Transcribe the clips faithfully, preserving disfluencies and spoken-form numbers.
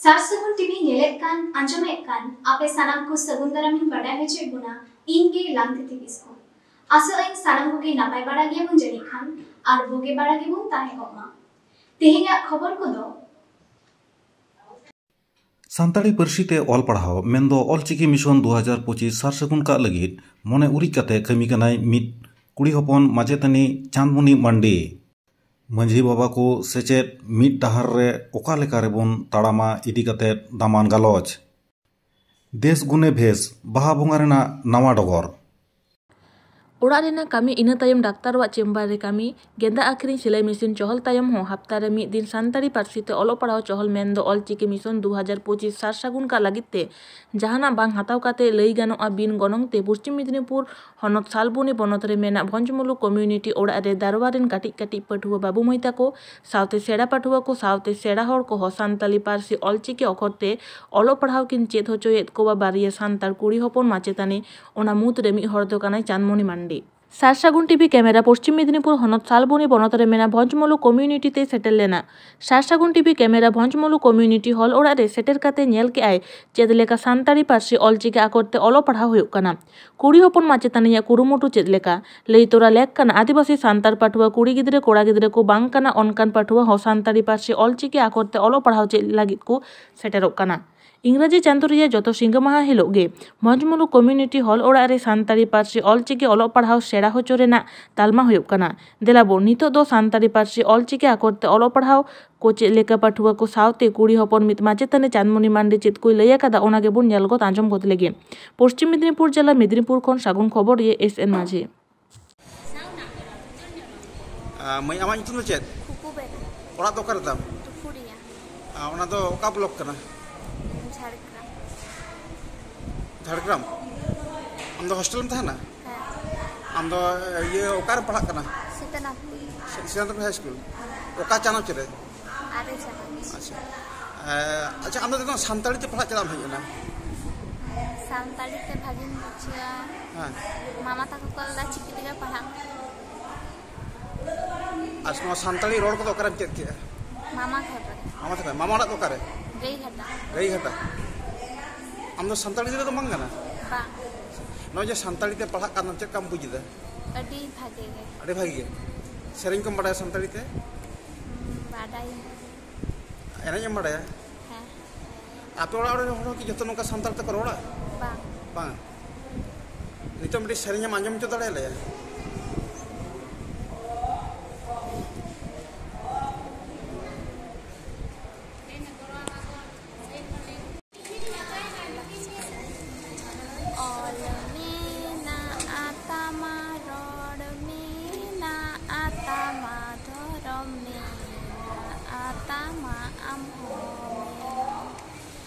ᱥᱟᱨ ᱥᱟᱹᱜᱩᱱ ᱴᱤᱵᱷᱤ ᱧᱮᱞᱮᱫ ᱠᱟᱱ, ᱟᱸᱡᱚᱢᱮᱫ ᱠᱟᱱ ᱟᱯᱮ ᱥᱟᱱᱟᱢ ᱠᱚ ᱥᱟᱹᱜᱩᱱ ᱫᱟᱨᱟᱢᱤᱧ ᱵᱟᱰᱟᱭ ᱦᱚᱪᱚᱭᱮᱫ ᱵᱚᱱᱟ, ᱤᱧ ᱜᱮ ᱞᱟᱝᱛᱤᱛᱤ ᱠᱤᱥᱠᱩ᱾ ᱟᱥᱚᱜ ᱟᱹᱧ ᱥᱟᱱᱟᱢ ᱠᱚᱜᱮ ᱱᱟᱯᱟᱭ ᱵᱟᱲᱟ ᱜᱮᱭᱟᱵᱚᱱ ᱡᱟᱹᱱᱤᱡ ᱠᱷᱟᱱ, ᱟᱨ ᱵᱩᱜᱤ ᱵᱟᱲᱟ ᱜᱮᱵᱚᱱ ᱛᱟᱦᱮᱸ ᱠᱚᱜ ᱢᱟ᱾ ᱛᱮᱦᱮᱧᱟᱜ ᱠᱷᱚᱵᱚᱨ ᱠᱚᱫᱚ᱾ ᱥᱟᱱᱛᱟᱲᱤ ᱯᱟᱹᱨᱥᱤ ᱛᱮ ᱚᱞ ᱯᱟᱲᱦᱟᱣ ᱢᱮᱱᱫᱚ ᱚᱞᱪᱤᱠᱤ ᱢᱤᱥᱚᱱ ᱫᱩ ᱦᱟᱡᱟᱨ ᱯᱚᱸᱪᱤᱥ ᱥᱟᱨ ᱥᱟᱹᱜᱩᱱ ᱠᱟᱜ ᱞᱟᱹᱜᱤᱫ ᱢᱚᱱᱮ ᱩᱨᱤᱡ ᱠᱟᱛᱮ ᱠᱟᱹᱢᱤ ᱠᱟᱱᱟᱭ ᱢᱤᱫ ᱠᱩᱲᱤ ᱦᱚᱯᱚᱱ ᱢᱟᱪᱮᱛᱟᱹᱱᱤ ᱪᱟᱸᱫᱽᱢᱩᱱᱤ ᱢᱟᱱᱰᱤ᱾ ᱢᱟᱹᱡᱷᱤ ᱵᱟᱵᱟ ᱠᱚ ᱥᱮᱪᱮᱫ ᱢᱤᱫ ᱰᱟᱦᱟᱨ ᱨᱮ ᱚᱠᱟ ᱞᱮᱠᱟ ᱨᱮᱵᱚᱱ ᱛᱟᱲᱟᱢᱟ ᱤᱫᱤ ᱠᱟᱛᱮ ᱫᱟᱢᱟᱱ ᱜᱟᱞᱚᱪ᱾ ᱫᱮᱥ ᱜᱩᱱᱮ ᱵᱷᱮᱥ, ᱵᱟᱦᱟ ᱵᱚᱸᱜᱟ ᱨᱮᱱᱟᱜ ᱱᱟᱣᱟ ᱰᱚᱜᱚᱨ᱾ ᱚᱲᱟᱜ ᱨᱮᱱᱟᱜ ᱠᱟᱹᱢᱤ, ᱤᱱᱟᱹ ᱛᱟᱭᱚᱢ ᱰᱟᱠᱛᱟᱨ ᱟᱜ ᱪᱮᱢᱵᱟᱨ ᱨᱮ ᱠᱟᱹᱢᱤ, ᱜᱮᱸᱫᱟᱜ ᱟᱹᱠᱷᱨᱤᱧ, ᱥᱤᱞᱟᱹᱭ ᱢᱮᱥᱤᱱ ᱪᱚᱦᱚᱞ ᱛᱟᱭᱚᱢ ᱦᱚᱸ ᱦᱟᱯᱛᱟ ᱨᱮ ᱢᱤᱫ ᱫᱤᱱ ᱥᱟᱱᱛᱟᱲᱤ ᱯᱟᱹᱨᱥᱤ ᱛᱮ ᱚᱞᱚᱜ ᱯᱟᱲᱦᱟᱣ ᱪᱚᱦᱚᱞ ᱢᱮᱱᱫᱚ ᱚᱞᱪᱤᱠᱤ ᱢᱤᱥᱚᱱ ᱫᱩ ᱦᱟᱡᱟᱨ ᱯᱚᱸᱪᱤᱥ ᱥᱟᱨ ᱥᱟᱹᱜᱩᱱ ᱠᱟᱜ ᱞᱟᱹᱜᱤᱫ ᱛᱮ ᱡᱟᱦᱟᱱᱟᱜ ᱵᱟᱝ ᱦᱟᱛᱟᱣ ᱠᱟᱛᱮ ᱞᱟᱹᱭ ᱜᱟᱱᱚᱜᱼᱟ ᱵᱤᱱ ᱜᱚᱱᱚᱝ ᱛᱮ ᱯᱚᱥᱪᱤᱢ ᱢᱮᱫᱽᱱᱤᱯᱩᱨ ᱦᱚᱱᱚᱛ ᱥᱟᱞᱵᱚᱱᱤ ᱵᱚᱱᱚᱛ ᱨᱮ ᱢᱮᱱᱟᱜ ᱵᱷᱚᱸᱡᱽᱢᱩᱞᱩ ᱠᱚᱢᱤᱭᱩᱱᱤᱴᱤ ᱚᱲᱟᱜ ᱨᱮ ᱫᱟᱨᱣᱟ ᱨᱮᱱ ᱠᱟᱹᱴᱤᱡ ᱠᱟᱹᱴᱤᱡ ᱯᱟᱹᱴᱷᱩᱣᱟᱹ ᱵᱟᱹᱵᱩ ᱢᱟᱹᱭ ᱛᱟᱠᱚ ᱥᱟᱶᱛᱮ ᱥᱮᱬᱟ ᱯᱟᱹᱴᱷᱩᱣᱟᱹ ᱠᱚ ᱥᱟᱶᱛᱮ ᱥᱮᱬᱟ ᱦᱚᱲ ᱠᱚᱦᱚᱸ ᱥᱟᱱᱛᱟᱞᱤ ᱯᱟᱹᱨᱥᱤ ᱚᱞᱪᱤᱠᱤ ᱚᱠᱷᱚᱨ ᱛᱮ ᱚᱞᱚᱜ ᱯᱟᱲᱦᱟᱣ ᱠᱤᱱ ᱪᱮᱫ ᱦᱚᱪᱚᱭᱮᱫ ᱠᱚᱣᱟ ᱵᱟᱨᱭᱟ ᱥᱟᱱᱛᱟᱲ ᱠᱩᱲᱤ ᱦᱚᱯᱚᱱ ᱢᱟᱪᱮᱛᱟᱹᱱᱤ᱾ ᱚᱱᱟ ᱢᱩᱫᱽ ᱨᱮ ᱢᱤᱫ ᱦᱚᱲ ᱫᱚ ᱠᱟᱱᱟᱭ ᱪᱟᱸᱫᱽᱢᱚᱱᱤ ᱢᱟᱱᱰᱤ᱾ ᱥᱟᱨ ᱥᱟᱹᱜᱩᱱ ᱴᱤᱵᱷᱤ ᱠᱮᱢᱮᱨᱟ ᱯᱚᱥᱪᱤᱢ ᱢᱮᱫᱽᱱᱤᱯᱩᱨ ᱦᱚᱱᱚᱛ ᱥᱟᱞᱵᱚᱱᱤ ᱵᱚᱱᱚᱛ ᱨᱮ ᱢᱮᱱᱟᱜ ᱵᱷᱚᱸᱡᱽᱢᱩᱞᱩ ᱠᱚᱢᱤᱭᱩᱱᱤᱴᱤ ᱛᱮ ᱥᱮᱴᱮᱨ ᱞᱮᱱᱟ᱾ ᱥᱟᱨ ᱥᱟᱹᱜᱩᱱ ᱴᱤᱵᱷᱤ ᱠᱮᱢᱮᱨᱟ ᱵᱷᱚᱸᱡᱽᱢᱩᱞᱩ ᱠᱚᱢᱤᱭᱩᱱᱤᱴᱤ ᱦᱚᱞ ᱚᱲᱟᱜ ᱨᱮ ᱥᱮᱴᱮᱨ ᱠᱟᱛᱮ ᱧᱮᱞ ᱠᱮᱜᱼᱟᱭ ᱪᱮᱫ ᱞᱮᱠᱟ ᱥᱟᱱᱛᱟᱲᱤ ᱯᱟᱹᱨᱥᱤ ᱚᱞᱪᱤᱠᱤ ᱟᱠᱚᱨ ᱛᱮ ᱚᱞᱚᱜ ᱯᱟᱲᱦᱟᱣ ᱦᱩᱭᱩᱜ ᱠᱟᱱᱟ᱾ ᱠᱩᱲᱤ ᱦᱚᱯᱚᱱ ᱢᱟᱪᱮᱛᱟᱹᱱᱤᱭᱟᱜ ᱠᱩᱨᱩᱢᱩᱴᱩ ᱪᱮᱫ ᱞᱮᱠᱟ? ᱞᱟᱹᱭ ᱛᱚᱨᱟ ᱞᱮᱠ ᱠᱟᱱᱟ, ᱟᱹᱫᱤᱵᱟᱹᱥᱤ ᱥᱟᱱᱛᱟᱲ ᱯᱟᱹᱴᱷᱩᱣᱟᱹ ᱠᱩᱲᱤ ᱜᱤᱫᱽᱨᱟᱹ ᱠᱚᱲᱟ ᱜᱤᱫᱽᱨᱟᱹ ᱠᱚ ᱵᱟᱝ ᱠᱟᱱᱟ ᱚᱱᱠᱟᱱ ᱯᱟᱹᱴᱷᱩᱣᱟᱹ ᱦᱚᱸ ᱥᱟᱱᱛᱟᱲᱤ ᱯᱟᱹᱨᱥᱤ ᱚᱞᱪᱤᱠᱤ ᱟᱠᱚᱨ ᱛᱮ ᱚᱞᱚᱜ ᱯᱟᱲᱦᱟᱣ ᱪᱮᱫ ᱞᱟᱹᱜᱤᱫ ᱠᱚ ᱥᱮᱴᱮᱨᱚᱜ ᱠᱟᱱᱟ᱾ ᱤᱝᱨᱟᱡᱤ ᱪᱟᱸᱫᱳ ᱨᱮᱭᱟᱜ ᱡᱚᱛᱚ ᱥᱤᱸᱜᱟᱹ ᱢᱟᱦᱟ ᱦᱤᱞᱳᱜ ᱜᱮ ᱵᱷᱚᱸᱡᱽᱢᱩᱞᱩ ᱠᱚᱢᱤᱭᱩᱱᱤᱴᱤ ᱦᱚᱞ ᱚᱲᱟᱜ ᱨᱮ ᱥᱟᱱᱛᱟᱲᱤ ᱯᱟᱹᱨᱥᱤ ᱚᱞᱪᱤᱠᱤ ᱚᱞᱚᱜ ᱯᱟᱲᱦᱟᱣ ᱥᱮᱬᱟ ᱦᱚᱪᱚ ᱨᱮᱱᱟᱜ ᱛᱟᱞᱢᱟ ᱦᱩᱭᱩᱜ ᱠᱟᱱᱟ᱾ ᱫᱮᱞᱟᱵᱚᱱ ᱱᱤᱛᱚᱜ ᱫᱚ ᱥᱟᱱᱛᱟᱲᱤ ᱯᱟᱹᱨᱥᱤ ᱚᱞᱪᱤᱠᱤ ᱟᱠᱚᱨ ᱛᱮ ᱚᱞᱚᱜ ᱯᱟᱲᱦᱟᱣ ᱠᱚ ᱪᱮᱫ ᱞᱮᱠᱟ ᱯᱟᱹᱴᱷᱩᱣᱟᱹ ᱠᱚ ᱥᱟᱶᱛᱮ ᱠᱩᱲᱤ ᱦᱚᱯᱚᱱ ᱢᱤᱫ ᱢᱟᱪᱮᱛᱟᱹᱱᱤ ᱪᱟᱸᱫᱽᱢᱚᱱᱤ ᱢᱟᱱᱰᱤ ᱪᱮᱫ ᱠᱚᱭ ᱞᱟᱹᱭ ᱟᱠᱟᱫᱟ, ᱚᱱᱟ ᱜᱮᱵᱚᱱ ᱧᱮᱞ ᱜᱚᱫ ᱟᱸᱡᱚᱢ ᱜᱚᱫ ᱞᱮᱜᱮ᱾ ᱯᱚᱥᱪᱤᱢ ᱢᱮᱫᱽᱱᱤᱯᱩᱨ ᱡᱮᱞᱟ ᱢᱮᱫᱽᱱᱤᱯᱩᱨ ᱠᱷᱚᱱ ᱥᱟᱹᱜᱩᱱ ᱠᱷᱚᱵᱚᱨᱤᱭᱟᱹ ᱮᱥ ᱮᱱ ᱢᱟᱹᱡᱷᱤ᱾ ᱟᱨ ᱢᱟᱹᱭ, ᱟᱢᱟᱜ ᱧᱩᱛᱩᱢ ᱫᱚ ᱪᱮᱫ? ᱠᱷᱩᱠᱩ ᱵᱮᱨᱟ᱾ ᱚᱲᱟᱜ ᱫᱚ ᱚᱠᱟᱨᱮ ᱛᱟᱢ? ᱴᱩᱠᱩᱨᱤᱭᱟ᱾ ᱟᱨ ᱚᱱᱟ ᱫᱚ ᱚᱠᱟ ᱵᱞᱚᱠ ᱠᱟᱱᱟ? ᱡᱷᱟᱲᱜᱨᱟᱢ᱾ ᱡᱷᱟᱲᱜᱨᱟᱢ? ᱟᱢ ᱫᱚ ᱦᱳᱥᱴᱮᱞ ᱨᱮᱢ ᱛᱟᱦᱮᱱᱟ? ᱦᱮᱸ᱾ ᱟᱢ ᱫᱚ, ᱤᱭᱟᱹ, ᱚᱠᱟᱨᱮᱢ ᱯᱟᱲᱦᱟᱜ ᱠᱟᱱᱟ? ᱥᱤᱛᱟᱹᱱᱟᱛᱷᱯᱩᱨ᱾ ᱥᱤ-, ᱥᱤᱛᱟᱹᱱᱟᱛᱷᱯᱩᱨ ᱦᱟᱭ ᱥᱠᱩᱞ᱾ ᱚᱠᱟ ᱪᱟᱱᱟᱪ ᱨᱮ? ᱟᱨᱮ ᱪᱟᱱᱟᱪ᱾ ᱟᱪᱪᱷᱟ᱾ ᱮ, ᱟᱪᱪᱷᱟ, ᱟᱢ ᱫᱚ ᱱᱤᱛᱚᱜ ᱥᱟᱱᱛᱟᱲᱤ ᱛᱮ ᱯᱟᱲᱦᱟᱜ ᱪᱮᱫᱟᱜ ᱮᱢ ᱦᱮᱡ ᱮᱱᱟ? ᱥᱟᱱᱛᱟᱲᱤ ᱛᱮ ᱵᱷᱟᱜᱤᱧ ᱵᱩᱡᱷᱟᱹᱣᱟ᱾ ᱦᱮᱸ᱾ ᱢᱟᱢᱟ ᱛᱟᱠᱚ ᱠᱚ ᱞᱟᱹᱭᱫᱟ ᱪᱤᱠᱤ ᱛᱮᱜᱮ ᱯᱟᱲᱦᱟᱜ ᱢᱮ᱾ ᱟᱨ ᱱᱚᱣᱟ ᱥᱟᱱᱛᱟᱲᱤ ᱨᱚᱲ ᱠᱚᱫᱚ ᱚᱠᱟᱨᱮᱢ ᱪᱮᱫ ᱠᱮᱜᱼᱟ? ᱢᱟᱢᱟ ᱜᱷᱚᱨ ᱨᱮ᱾ ᱢᱟᱢᱟ ᱛᱟᱠᱚ, ᱢᱟᱢᱟ ᱚᱲᱟᱜ ᱫᱚ ᱚᱠᱟᱨᱮ? ᱜᱟᱹᱭᱜᱷᱟᱴᱟ᱾ ᱜᱟᱹᱭᱜᱷᱟᱴᱟ᱾ ᱟᱢ ᱫᱚ ᱥᱟᱱᱛᱟᱲ ᱜᱤᱫᱽᱨᱟᱹ ᱫᱚ ᱵᱟᱝ ᱠᱟᱱᱟ? ᱵᱟᱝ᱾ ᱱᱚᱜᱼᱚᱭ ᱡᱮ ᱥᱟᱱᱛᱟᱲᱤ ᱛᱮ ᱯᱟᱲᱦᱟᱜ ᱠᱟᱱᱟᱢ, ᱪᱮᱫ ᱞᱮᱠᱟᱢ ᱵᱩᱡᱽ ᱮᱫᱟ? ᱟᱹᱰᱤ ᱵᱷᱟᱜᱮ ᱜᱮ᱾ ᱟᱹᱰᱤ ᱵᱷᱟᱜᱮ ᱜᱮ᱾ ᱥᱮᱨᱮᱧ ᱠᱚᱢ ᱵᱟᱰᱟᱭᱟ ᱥᱟᱱᱛᱟᱲᱤ ᱛᱮ? ᱦᱩᱸ, ᱵᱟᱰᱟᱭᱟᱹᱧ᱾ ᱮᱱᱮᱡ ᱮᱢ ᱵᱟᱰᱟᱭᱟ? ᱦᱮᱸ᱾ ᱟᱯᱮ ᱚᱲᱟᱜ ᱨᱮᱱ ᱦᱚᱲ ᱠᱤ ᱡᱚᱛᱚ ᱱᱚᱝᱠᱟ ᱥᱟᱱᱛᱟᱲ ᱛᱮᱠᱚ ᱨᱚᱲᱟ? ᱵᱟᱝ᱾ ᱵᱟᱝ᱾ ᱱᱤᱛᱚᱜ ᱢᱤᱫᱴᱤᱡ ᱥᱮᱨᱮᱧ ᱮᱢ ᱟᱸᱡᱚᱢ ᱦᱚᱪᱚ ᱫᱟᱲᱮᱭᱟᱞᱮᱭᱟ? ᱚᱞ ᱢᱮᱱᱟᱜᱼᱟ ᱛᱟᱢᱟ, ᱨᱚᱲ ᱢᱮᱱᱟᱜᱼᱟ ᱛᱟᱢᱟ, ᱫᱷᱚᱨᱚᱢ ᱢᱮᱱᱟᱜᱼᱟ ᱛᱟᱢᱟ, ᱟᱢ ᱦᱚᱸ ᱢᱮᱱᱟᱜ᱾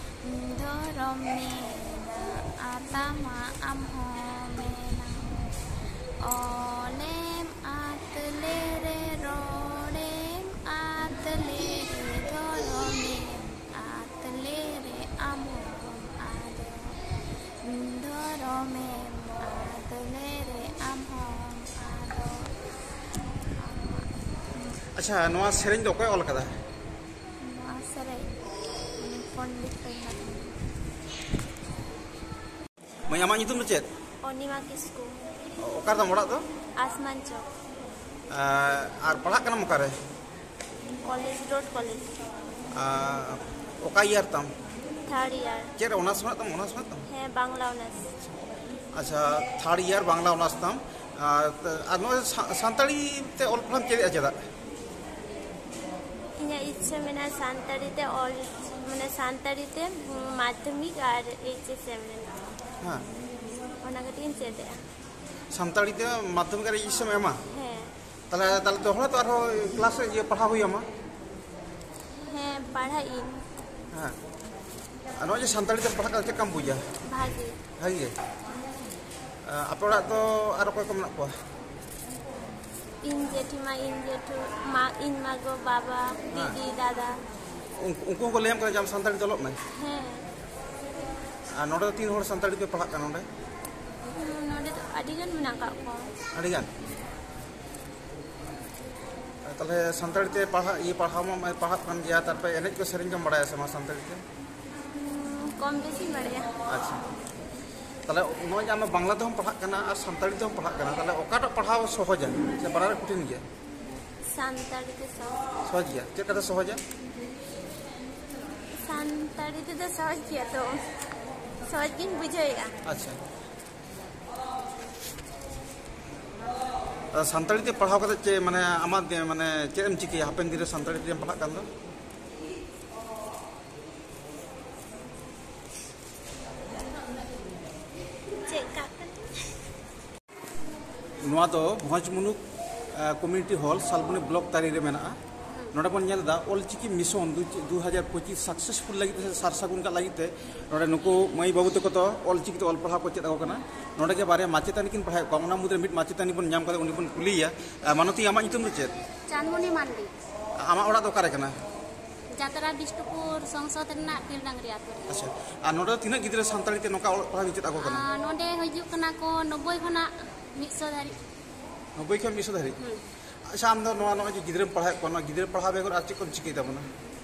ᱫᱷᱚᱨᱚᱢ ᱢᱮᱱᱟᱜᱼᱟ ᱛᱟᱢᱟ, ᱟᱢ ᱦᱚᱸ ᱢᱮᱱᱟᱜ᱾ ᱚᱞᱮᱢ ᱟᱫ ᱞᱮᱨᱮ, ᱨᱚᱲᱮᱢ ᱟᱫ ᱞᱮᱨᱮ, ᱫᱷᱚᱨᱚᱢᱮᱢ ᱟᱫ ᱞᱮᱨᱮ, ᱟᱢ ᱦᱚᱸᱢ ᱟᱫᱚᱜ᱾ ᱫᱷᱚᱨᱚᱢᱮᱢ ᱟᱫ ᱞᱮᱨᱮ, ᱟᱢ ᱦᱚᱸᱢ ᱟᱫᱚᱜ᱾ ᱟᱪᱪᱷᱟ, ᱱᱚᱣᱟ ᱥᱮᱨᱮᱧ ᱫᱚ ᱚᱠᱚᱭ ᱚᱞ ᱠᱟᱫᱟ? ᱱᱚᱣᱟ ᱥᱮᱨᱮᱧ ᱯᱚᱱᱰᱤᱛ ᱨᱚᱜᱷᱩᱱᱟᱛᱷ ᱢᱩᱨᱢᱩ᱾ ᱢᱟᱹᱭ, ᱟᱢᱟᱜ ᱧᱩᱛᱩᱢ ᱫᱚ ᱪᱮᱫ? ᱚᱱᱤᱢᱟ ᱠᱤᱥᱠᱩ᱾ ᱚ, ᱚᱠᱟ ᱨᱮᱛᱟᱢ ᱚᱲᱟᱜ ᱫᱚ? ᱟᱥᱢᱟᱱ ᱪᱚᱠ᱾ ᱟᱨ, ᱟᱨ ᱯᱟᱲᱦᱟᱜ ᱠᱟᱱᱟᱢ ᱚᱠᱟᱨᱮ? College, road college. ᱟᱨ ᱚᱠᱟ ᱤᱭᱟᱨ ᱛᱟᱢ? Third year. ᱪᱮᱫ ᱨᱮ ᱚᱱᱟᱨᱥ ᱢᱮᱱᱟᱜ ᱛᱟᱢᱟ, ᱚᱱᱟᱨᱥ ᱢᱮᱱᱟᱜ ᱛᱟᱢᱟ? ᱦᱮᱸ, ᱵᱟᱝᱞᱟ ᱚᱱᱟᱨᱥ᱾ ᱟᱪᱪᱷᱟ, ᱛᱷᱟᱨᱰ ᱤᱭᱟᱨ ᱵᱟᱝᱞᱟ ᱚᱱᱟᱨᱥ ᱛᱟᱢ᱾ ᱟᱨ, ᱟᱨ ᱱᱚᱜᱼᱚᱭ ᱥᱟ-, ᱥᱟᱱᱛᱟᱲᱤ ᱛᱮ ᱚᱞ ᱯᱟᱲᱦᱟᱣ ᱪᱮᱫ ᱮᱫᱼᱟ ᱪᱮᱫᱟᱜ? ᱤᱧᱟᱹᱜ ᱤᱪᱪᱷᱟᱹ ᱢᱮᱱᱟᱜᱼᱟ ᱥᱟᱱᱛᱟᱲᱤ ᱛᱮ ᱚᱞ, ᱢᱟᱱᱮ ᱥᱟᱱᱛᱟᱲᱤ ᱛᱮ ᱢᱟᱫᱽᱫᱷᱚᱢᱤᱠ ᱟᱨ ᱮᱭᱤᱪ ᱮᱥ ᱮᱢ ᱨᱮᱱᱟᱜ᱾ ᱦᱮᱸ᱾ ᱚᱱᱟ ᱠᱟᱹᱴᱤᱡ ᱤᱧ ᱪᱮᱫ ᱮᱫᱼᱟ᱾ ᱥᱟᱱᱛᱟᱲᱤ ᱛᱮ ᱢᱟᱫᱽᱫᱷᱚᱢᱤᱠ ᱟᱨ ᱮᱭᱤᱪ ᱮᱥ ᱮᱢ ᱮᱢᱟ? ᱦᱮᱸ᱾ ᱛᱟᱦᱞᱮ, ᱛᱟᱦᱞᱮ ᱫᱚᱦᱲᱟ ᱛᱚ ᱟᱨᱦᱚᱸ ᱠᱞᱟᱥ ᱨᱮ ᱤᱭᱟᱹ ᱯᱟᱲᱦᱟᱣ ᱦᱩᱭ ᱟᱢᱟ? ᱦᱮᱸ, ᱯᱟᱲᱦᱟᱜ ᱤᱧ᱾ ᱦᱮᱸ᱾ ᱟᱨ ᱱᱚᱜᱼᱚᱭ ᱡᱮ ᱥᱟᱱᱛᱟᱲᱤ ᱛᱮ ᱯᱟᱲᱦᱟᱜ ᱠᱟᱱᱟ, ᱪᱮᱫ ᱞᱮᱠᱟᱢ ᱵᱩᱡᱟ? ᱵᱷᱟᱜᱮ᱾ ᱵᱷᱟᱜᱮ ᱜᱮ? ᱟᱯᱮ ᱚᱲᱟᱜ ᱫᱚ ᱟᱨ ᱚᱠᱚᱭ ᱠᱚ ᱢᱮᱱᱟᱜ ᱠᱚᱣᱟ? ᱤᱧ ᱡᱮᱴᱷᱤᱢᱟ, ᱤᱧ ᱡᱮᱴᱷᱩ, ᱢᱟ, ᱤᱧ ᱢᱟ ᱜᱚ, ᱵᱟᱵᱟ, ᱦᱮᱸ᱾ ᱫᱤᱫᱤ, ᱫᱟᱫᱟ᱾ ᱩᱱᱠᱩ, ᱩᱱᱠᱩ ᱦᱚᱸᱠᱚ ᱞᱟᱹᱭᱟᱢ ᱠᱟᱱᱟ ᱡᱮ ᱟᱢ ᱥᱟᱱᱛᱟᱲᱤ ᱛᱮ ᱚᱞᱚᱜ ᱢᱮ? ᱦᱮᱸ᱾ ᱟᱨ ᱱᱚᱰᱮ ᱫᱚ ᱛᱤᱱ ᱦᱚᱲ ᱥᱟᱱᱛᱟᱲᱤ ᱯᱮ ᱯᱟᱲᱦᱟᱜ ᱠᱟᱱᱟ ᱱᱚᱰᱮ? ᱱᱚᱰᱮ ᱫᱚ ᱟᱹᱰᱤ ᱜᱟᱱ ᱢᱮᱱᱟᱜ ᱟᱠᱟᱫ ᱠᱚᱣᱟ᱾ ᱟᱹᱰᱤ ᱜᱟᱱ? ᱟᱨ ᱛᱟᱦᱚᱞᱮ ᱥᱟᱱᱛᱟᱲᱤ ᱛᱮ ᱯᱟᱲᱦᱟᱜ, ᱤᱭᱟᱹ, ᱯᱟᱲᱦᱟᱣ ᱢᱟᱢ ᱯᱟᱲᱦᱟᱜ ᱠᱟᱱ ᱜᱮᱭᱟ, ᱛᱟᱨᱯᱚᱨᱮ ᱮᱱᱮᱡ ᱠᱚ ᱥᱮᱨᱮᱧ ᱠᱚᱢ ᱵᱟᱲᱟᱭᱟ ᱥᱮ ᱵᱟᱝ ᱥᱟᱱᱛᱟᱲᱤ ᱛᱮ? ᱠᱚᱢ ᱵᱮᱥᱤᱧ ᱵᱟᱲᱟᱭᱟ᱾ ᱟᱪᱪᱷᱟ, ᱛᱟᱦᱚᱞᱮ ᱱᱚᱜᱼᱚᱭ ᱡᱮ ᱟᱢ ᱵᱟᱝᱞᱟ ᱛᱮᱦᱚᱸᱢ ᱯᱟᱲᱦᱟᱜ ᱠᱟᱱᱟ ᱟᱨ ᱥᱟᱱᱛᱟᱲᱤ ᱛᱮᱦᱚᱸᱢ ᱯᱟᱲᱦᱟᱜ ᱠᱟᱱᱟ, ᱛᱟᱦᱚᱞᱮ ᱚᱠᱟᱴᱟᱜ ᱯᱟᱲᱦᱟᱣ ᱥᱚᱦᱚᱡᱟ ᱥᱮ ᱵᱟᱱᱟᱨ ᱠᱚᱴᱷᱤᱱ ᱜᱮᱭᱟ? ᱥᱟᱱᱛᱟᱲᱤ ᱛᱮ ᱥᱚᱦᱚᱡ᱾ ᱥᱚᱦᱚᱡ ᱜᱮᱭᱟ᱾ ᱪᱮᱫ ᱞᱮᱠᱟᱛᱮ ᱥᱚᱦᱚᱡᱟ? ᱥᱟᱱᱛᱟᱲᱤ ᱛᱮᱫᱚ ᱥᱚᱦᱚᱡ ᱜᱮᱭᱟ ᱛᱚ, ᱥᱚᱦᱚᱡ ᱜᱤᱧ ᱵᱩᱡᱷᱟᱹᱣᱮᱫᱼᱟ᱾ ᱟᱪᱪᱷᱟ, ᱥᱟᱱᱛᱟᱲᱤ ᱛᱮ ᱯᱟᱲᱦᱟᱣ ᱠᱟᱛᱮ ᱪᱮᱫ, ᱢᱟᱱᱮ, ᱟᱢᱟᱜ ᱫᱮ-, ᱢᱟᱱᱮ, ᱪᱮᱫ ᱮᱢ ᱪᱤᱠᱟᱹᱭᱟ ᱦᱟᱯᱮᱱ ᱫᱤᱱ ᱨᱮ ᱥᱟᱱᱛᱟᱲᱤ ᱛᱮᱢ ᱯᱟᱲᱦᱟᱜ ᱠᱟᱱ ᱫᱚ? ᱪᱮᱫ ᱠᱟᱜ ᱠᱟᱱᱟ? ᱱᱚᱣᱟ ᱫᱚ ᱵᱷᱚᱸᱡᱽ ᱢᱩᱞᱩᱠ, ᱟ, ᱠᱚᱢᱤᱭᱩᱱᱤᱴᱤ ᱦᱚᱞ, ᱥᱟᱞᱵᱚᱱᱤ ᱵᱞᱚᱠ ᱛᱟᱹᱨᱤ ᱨᱮ ᱢᱮᱱᱟᱜᱼᱟ᱾ ᱱᱚᱰᱮ ᱵᱚᱱ ᱧᱮᱞ ᱮᱫᱟ ᱚᱞ ᱪᱤᱠᱤ ᱢᱤᱥᱚᱱ ᱫᱩ, ᱫᱩ ᱦᱟᱡᱟᱨ ᱯᱚᱸᱪᱤᱥ ᱥᱟᱠᱥᱮᱥᱯᱷᱩᱞ ᱞᱟᱹᱜᱤᱫ ᱛᱮ ᱥᱮ ᱥᱟᱨ ᱥᱟᱹᱜᱩᱱ ᱠᱟᱜ ᱞᱟᱹᱜᱤᱫ ᱛᱮ ᱱᱚᱰᱮ ᱱᱩᱠᱩ ᱢᱟᱹᱭ ᱵᱟᱹᱵᱩ ᱛᱟᱠᱚ ᱫᱚ ᱚᱞ ᱪᱤᱠᱤ ᱛᱮ ᱚᱞ ᱯᱟᱲᱦᱟᱣ ᱠᱚ ᱪᱮᱫ ᱟᱠᱚ ᱠᱟᱱᱟ᱾ ᱱᱚᱰᱮ ᱜᱮ ᱵᱟᱨᱭᱟ ᱢᱟᱪᱮᱛᱟᱹᱱᱤ ᱠᱤᱱ ᱯᱟᱲᱦᱟᱣᱮᱫ ᱠᱚᱣᱟ, ᱚᱱᱟ ᱢᱩᱫᱽᱨᱮ ᱢᱤᱫ ᱢᱟᱪᱮᱛᱟᱹᱱᱤ ᱵᱚᱱ ᱧᱟᱢ ᱠᱟᱫᱮ, ᱩᱱᱤ ᱵᱚᱱ ᱠᱩᱞᱤᱭᱮᱭᱟ᱾ ᱟ, ᱢᱟᱱᱚᱛᱤ, ᱟᱢᱟᱜ ᱧᱩᱛᱩᱢ ᱫᱚ ᱪᱮᱫ? ᱪᱟᱸᱫᱽᱢᱚᱱᱤ ᱢᱟᱱᱰᱤ᱾ ᱟᱢᱟᱜ ᱚᱲᱟᱜ ᱫᱚ ᱚᱠᱟᱨᱮ ᱠᱟᱱᱟ? ᱡᱟᱛᱨᱟ ᱵᱤᱥᱱᱩᱯᱩᱨ ᱥᱚᱝᱥᱚᱫ ᱨᱮᱱᱟᱜ ᱯᱤᱞᱰᱟᱝᱨᱤ ᱟᱹᱛᱩ ᱨᱮ᱾ ᱟᱪᱪᱷᱟ, ᱟᱨ ᱱᱚᱰᱮ ᱫᱚ ᱛᱤᱱᱟᱹᱜ ᱜᱤᱫᱽᱨᱟᱹ ᱥᱟᱱᱛᱟᱲᱤ ᱛᱮ ᱱᱚᱝᱠᱟ ᱚᱞᱚᱜ ᱯᱟᱲᱦᱟᱣ ᱪᱮᱫ ᱟᱠᱚ ᱠᱟᱱᱟ? ᱟᱨ ᱱᱚᱰᱮ ᱦᱤᱡᱩᱜ ᱠᱟᱱᱟ ᱠᱚ ᱱᱚᱵᱵᱳᱭ ᱠᱷᱚᱱᱟᱜ ᱢᱤᱫ ᱥᱚ ᱫᱷᱟᱹᱨᱤᱡ᱾ ᱱᱚᱵᱵᱳᱭ ᱠᱷᱚᱱ ᱢᱤᱫ ᱥᱚ ᱫᱷᱟᱹᱨᱤᱡ? ᱟᱪᱪᱷᱟ, ᱟᱢ ᱫᱚ ᱱᱚᱣᱟ, ᱱᱚᱜᱼᱚᱭ ᱡᱮ ᱜᱤᱫᱽᱨᱟᱹᱢ ᱯᱟᱲᱦᱟᱣᱮᱫ ᱠᱚᱣᱟ, ᱱᱚᱣᱟ ᱜᱤᱫᱽᱨᱟᱹ ᱯᱟᱲᱦᱟᱣ ᱵᱮᱜᱚᱨ ᱟᱨ ᱪᱮᱫ ᱠᱚᱢ ᱪᱤᱠᱟᱹᱭ ᱛᱟᱵᱚᱱᱟ?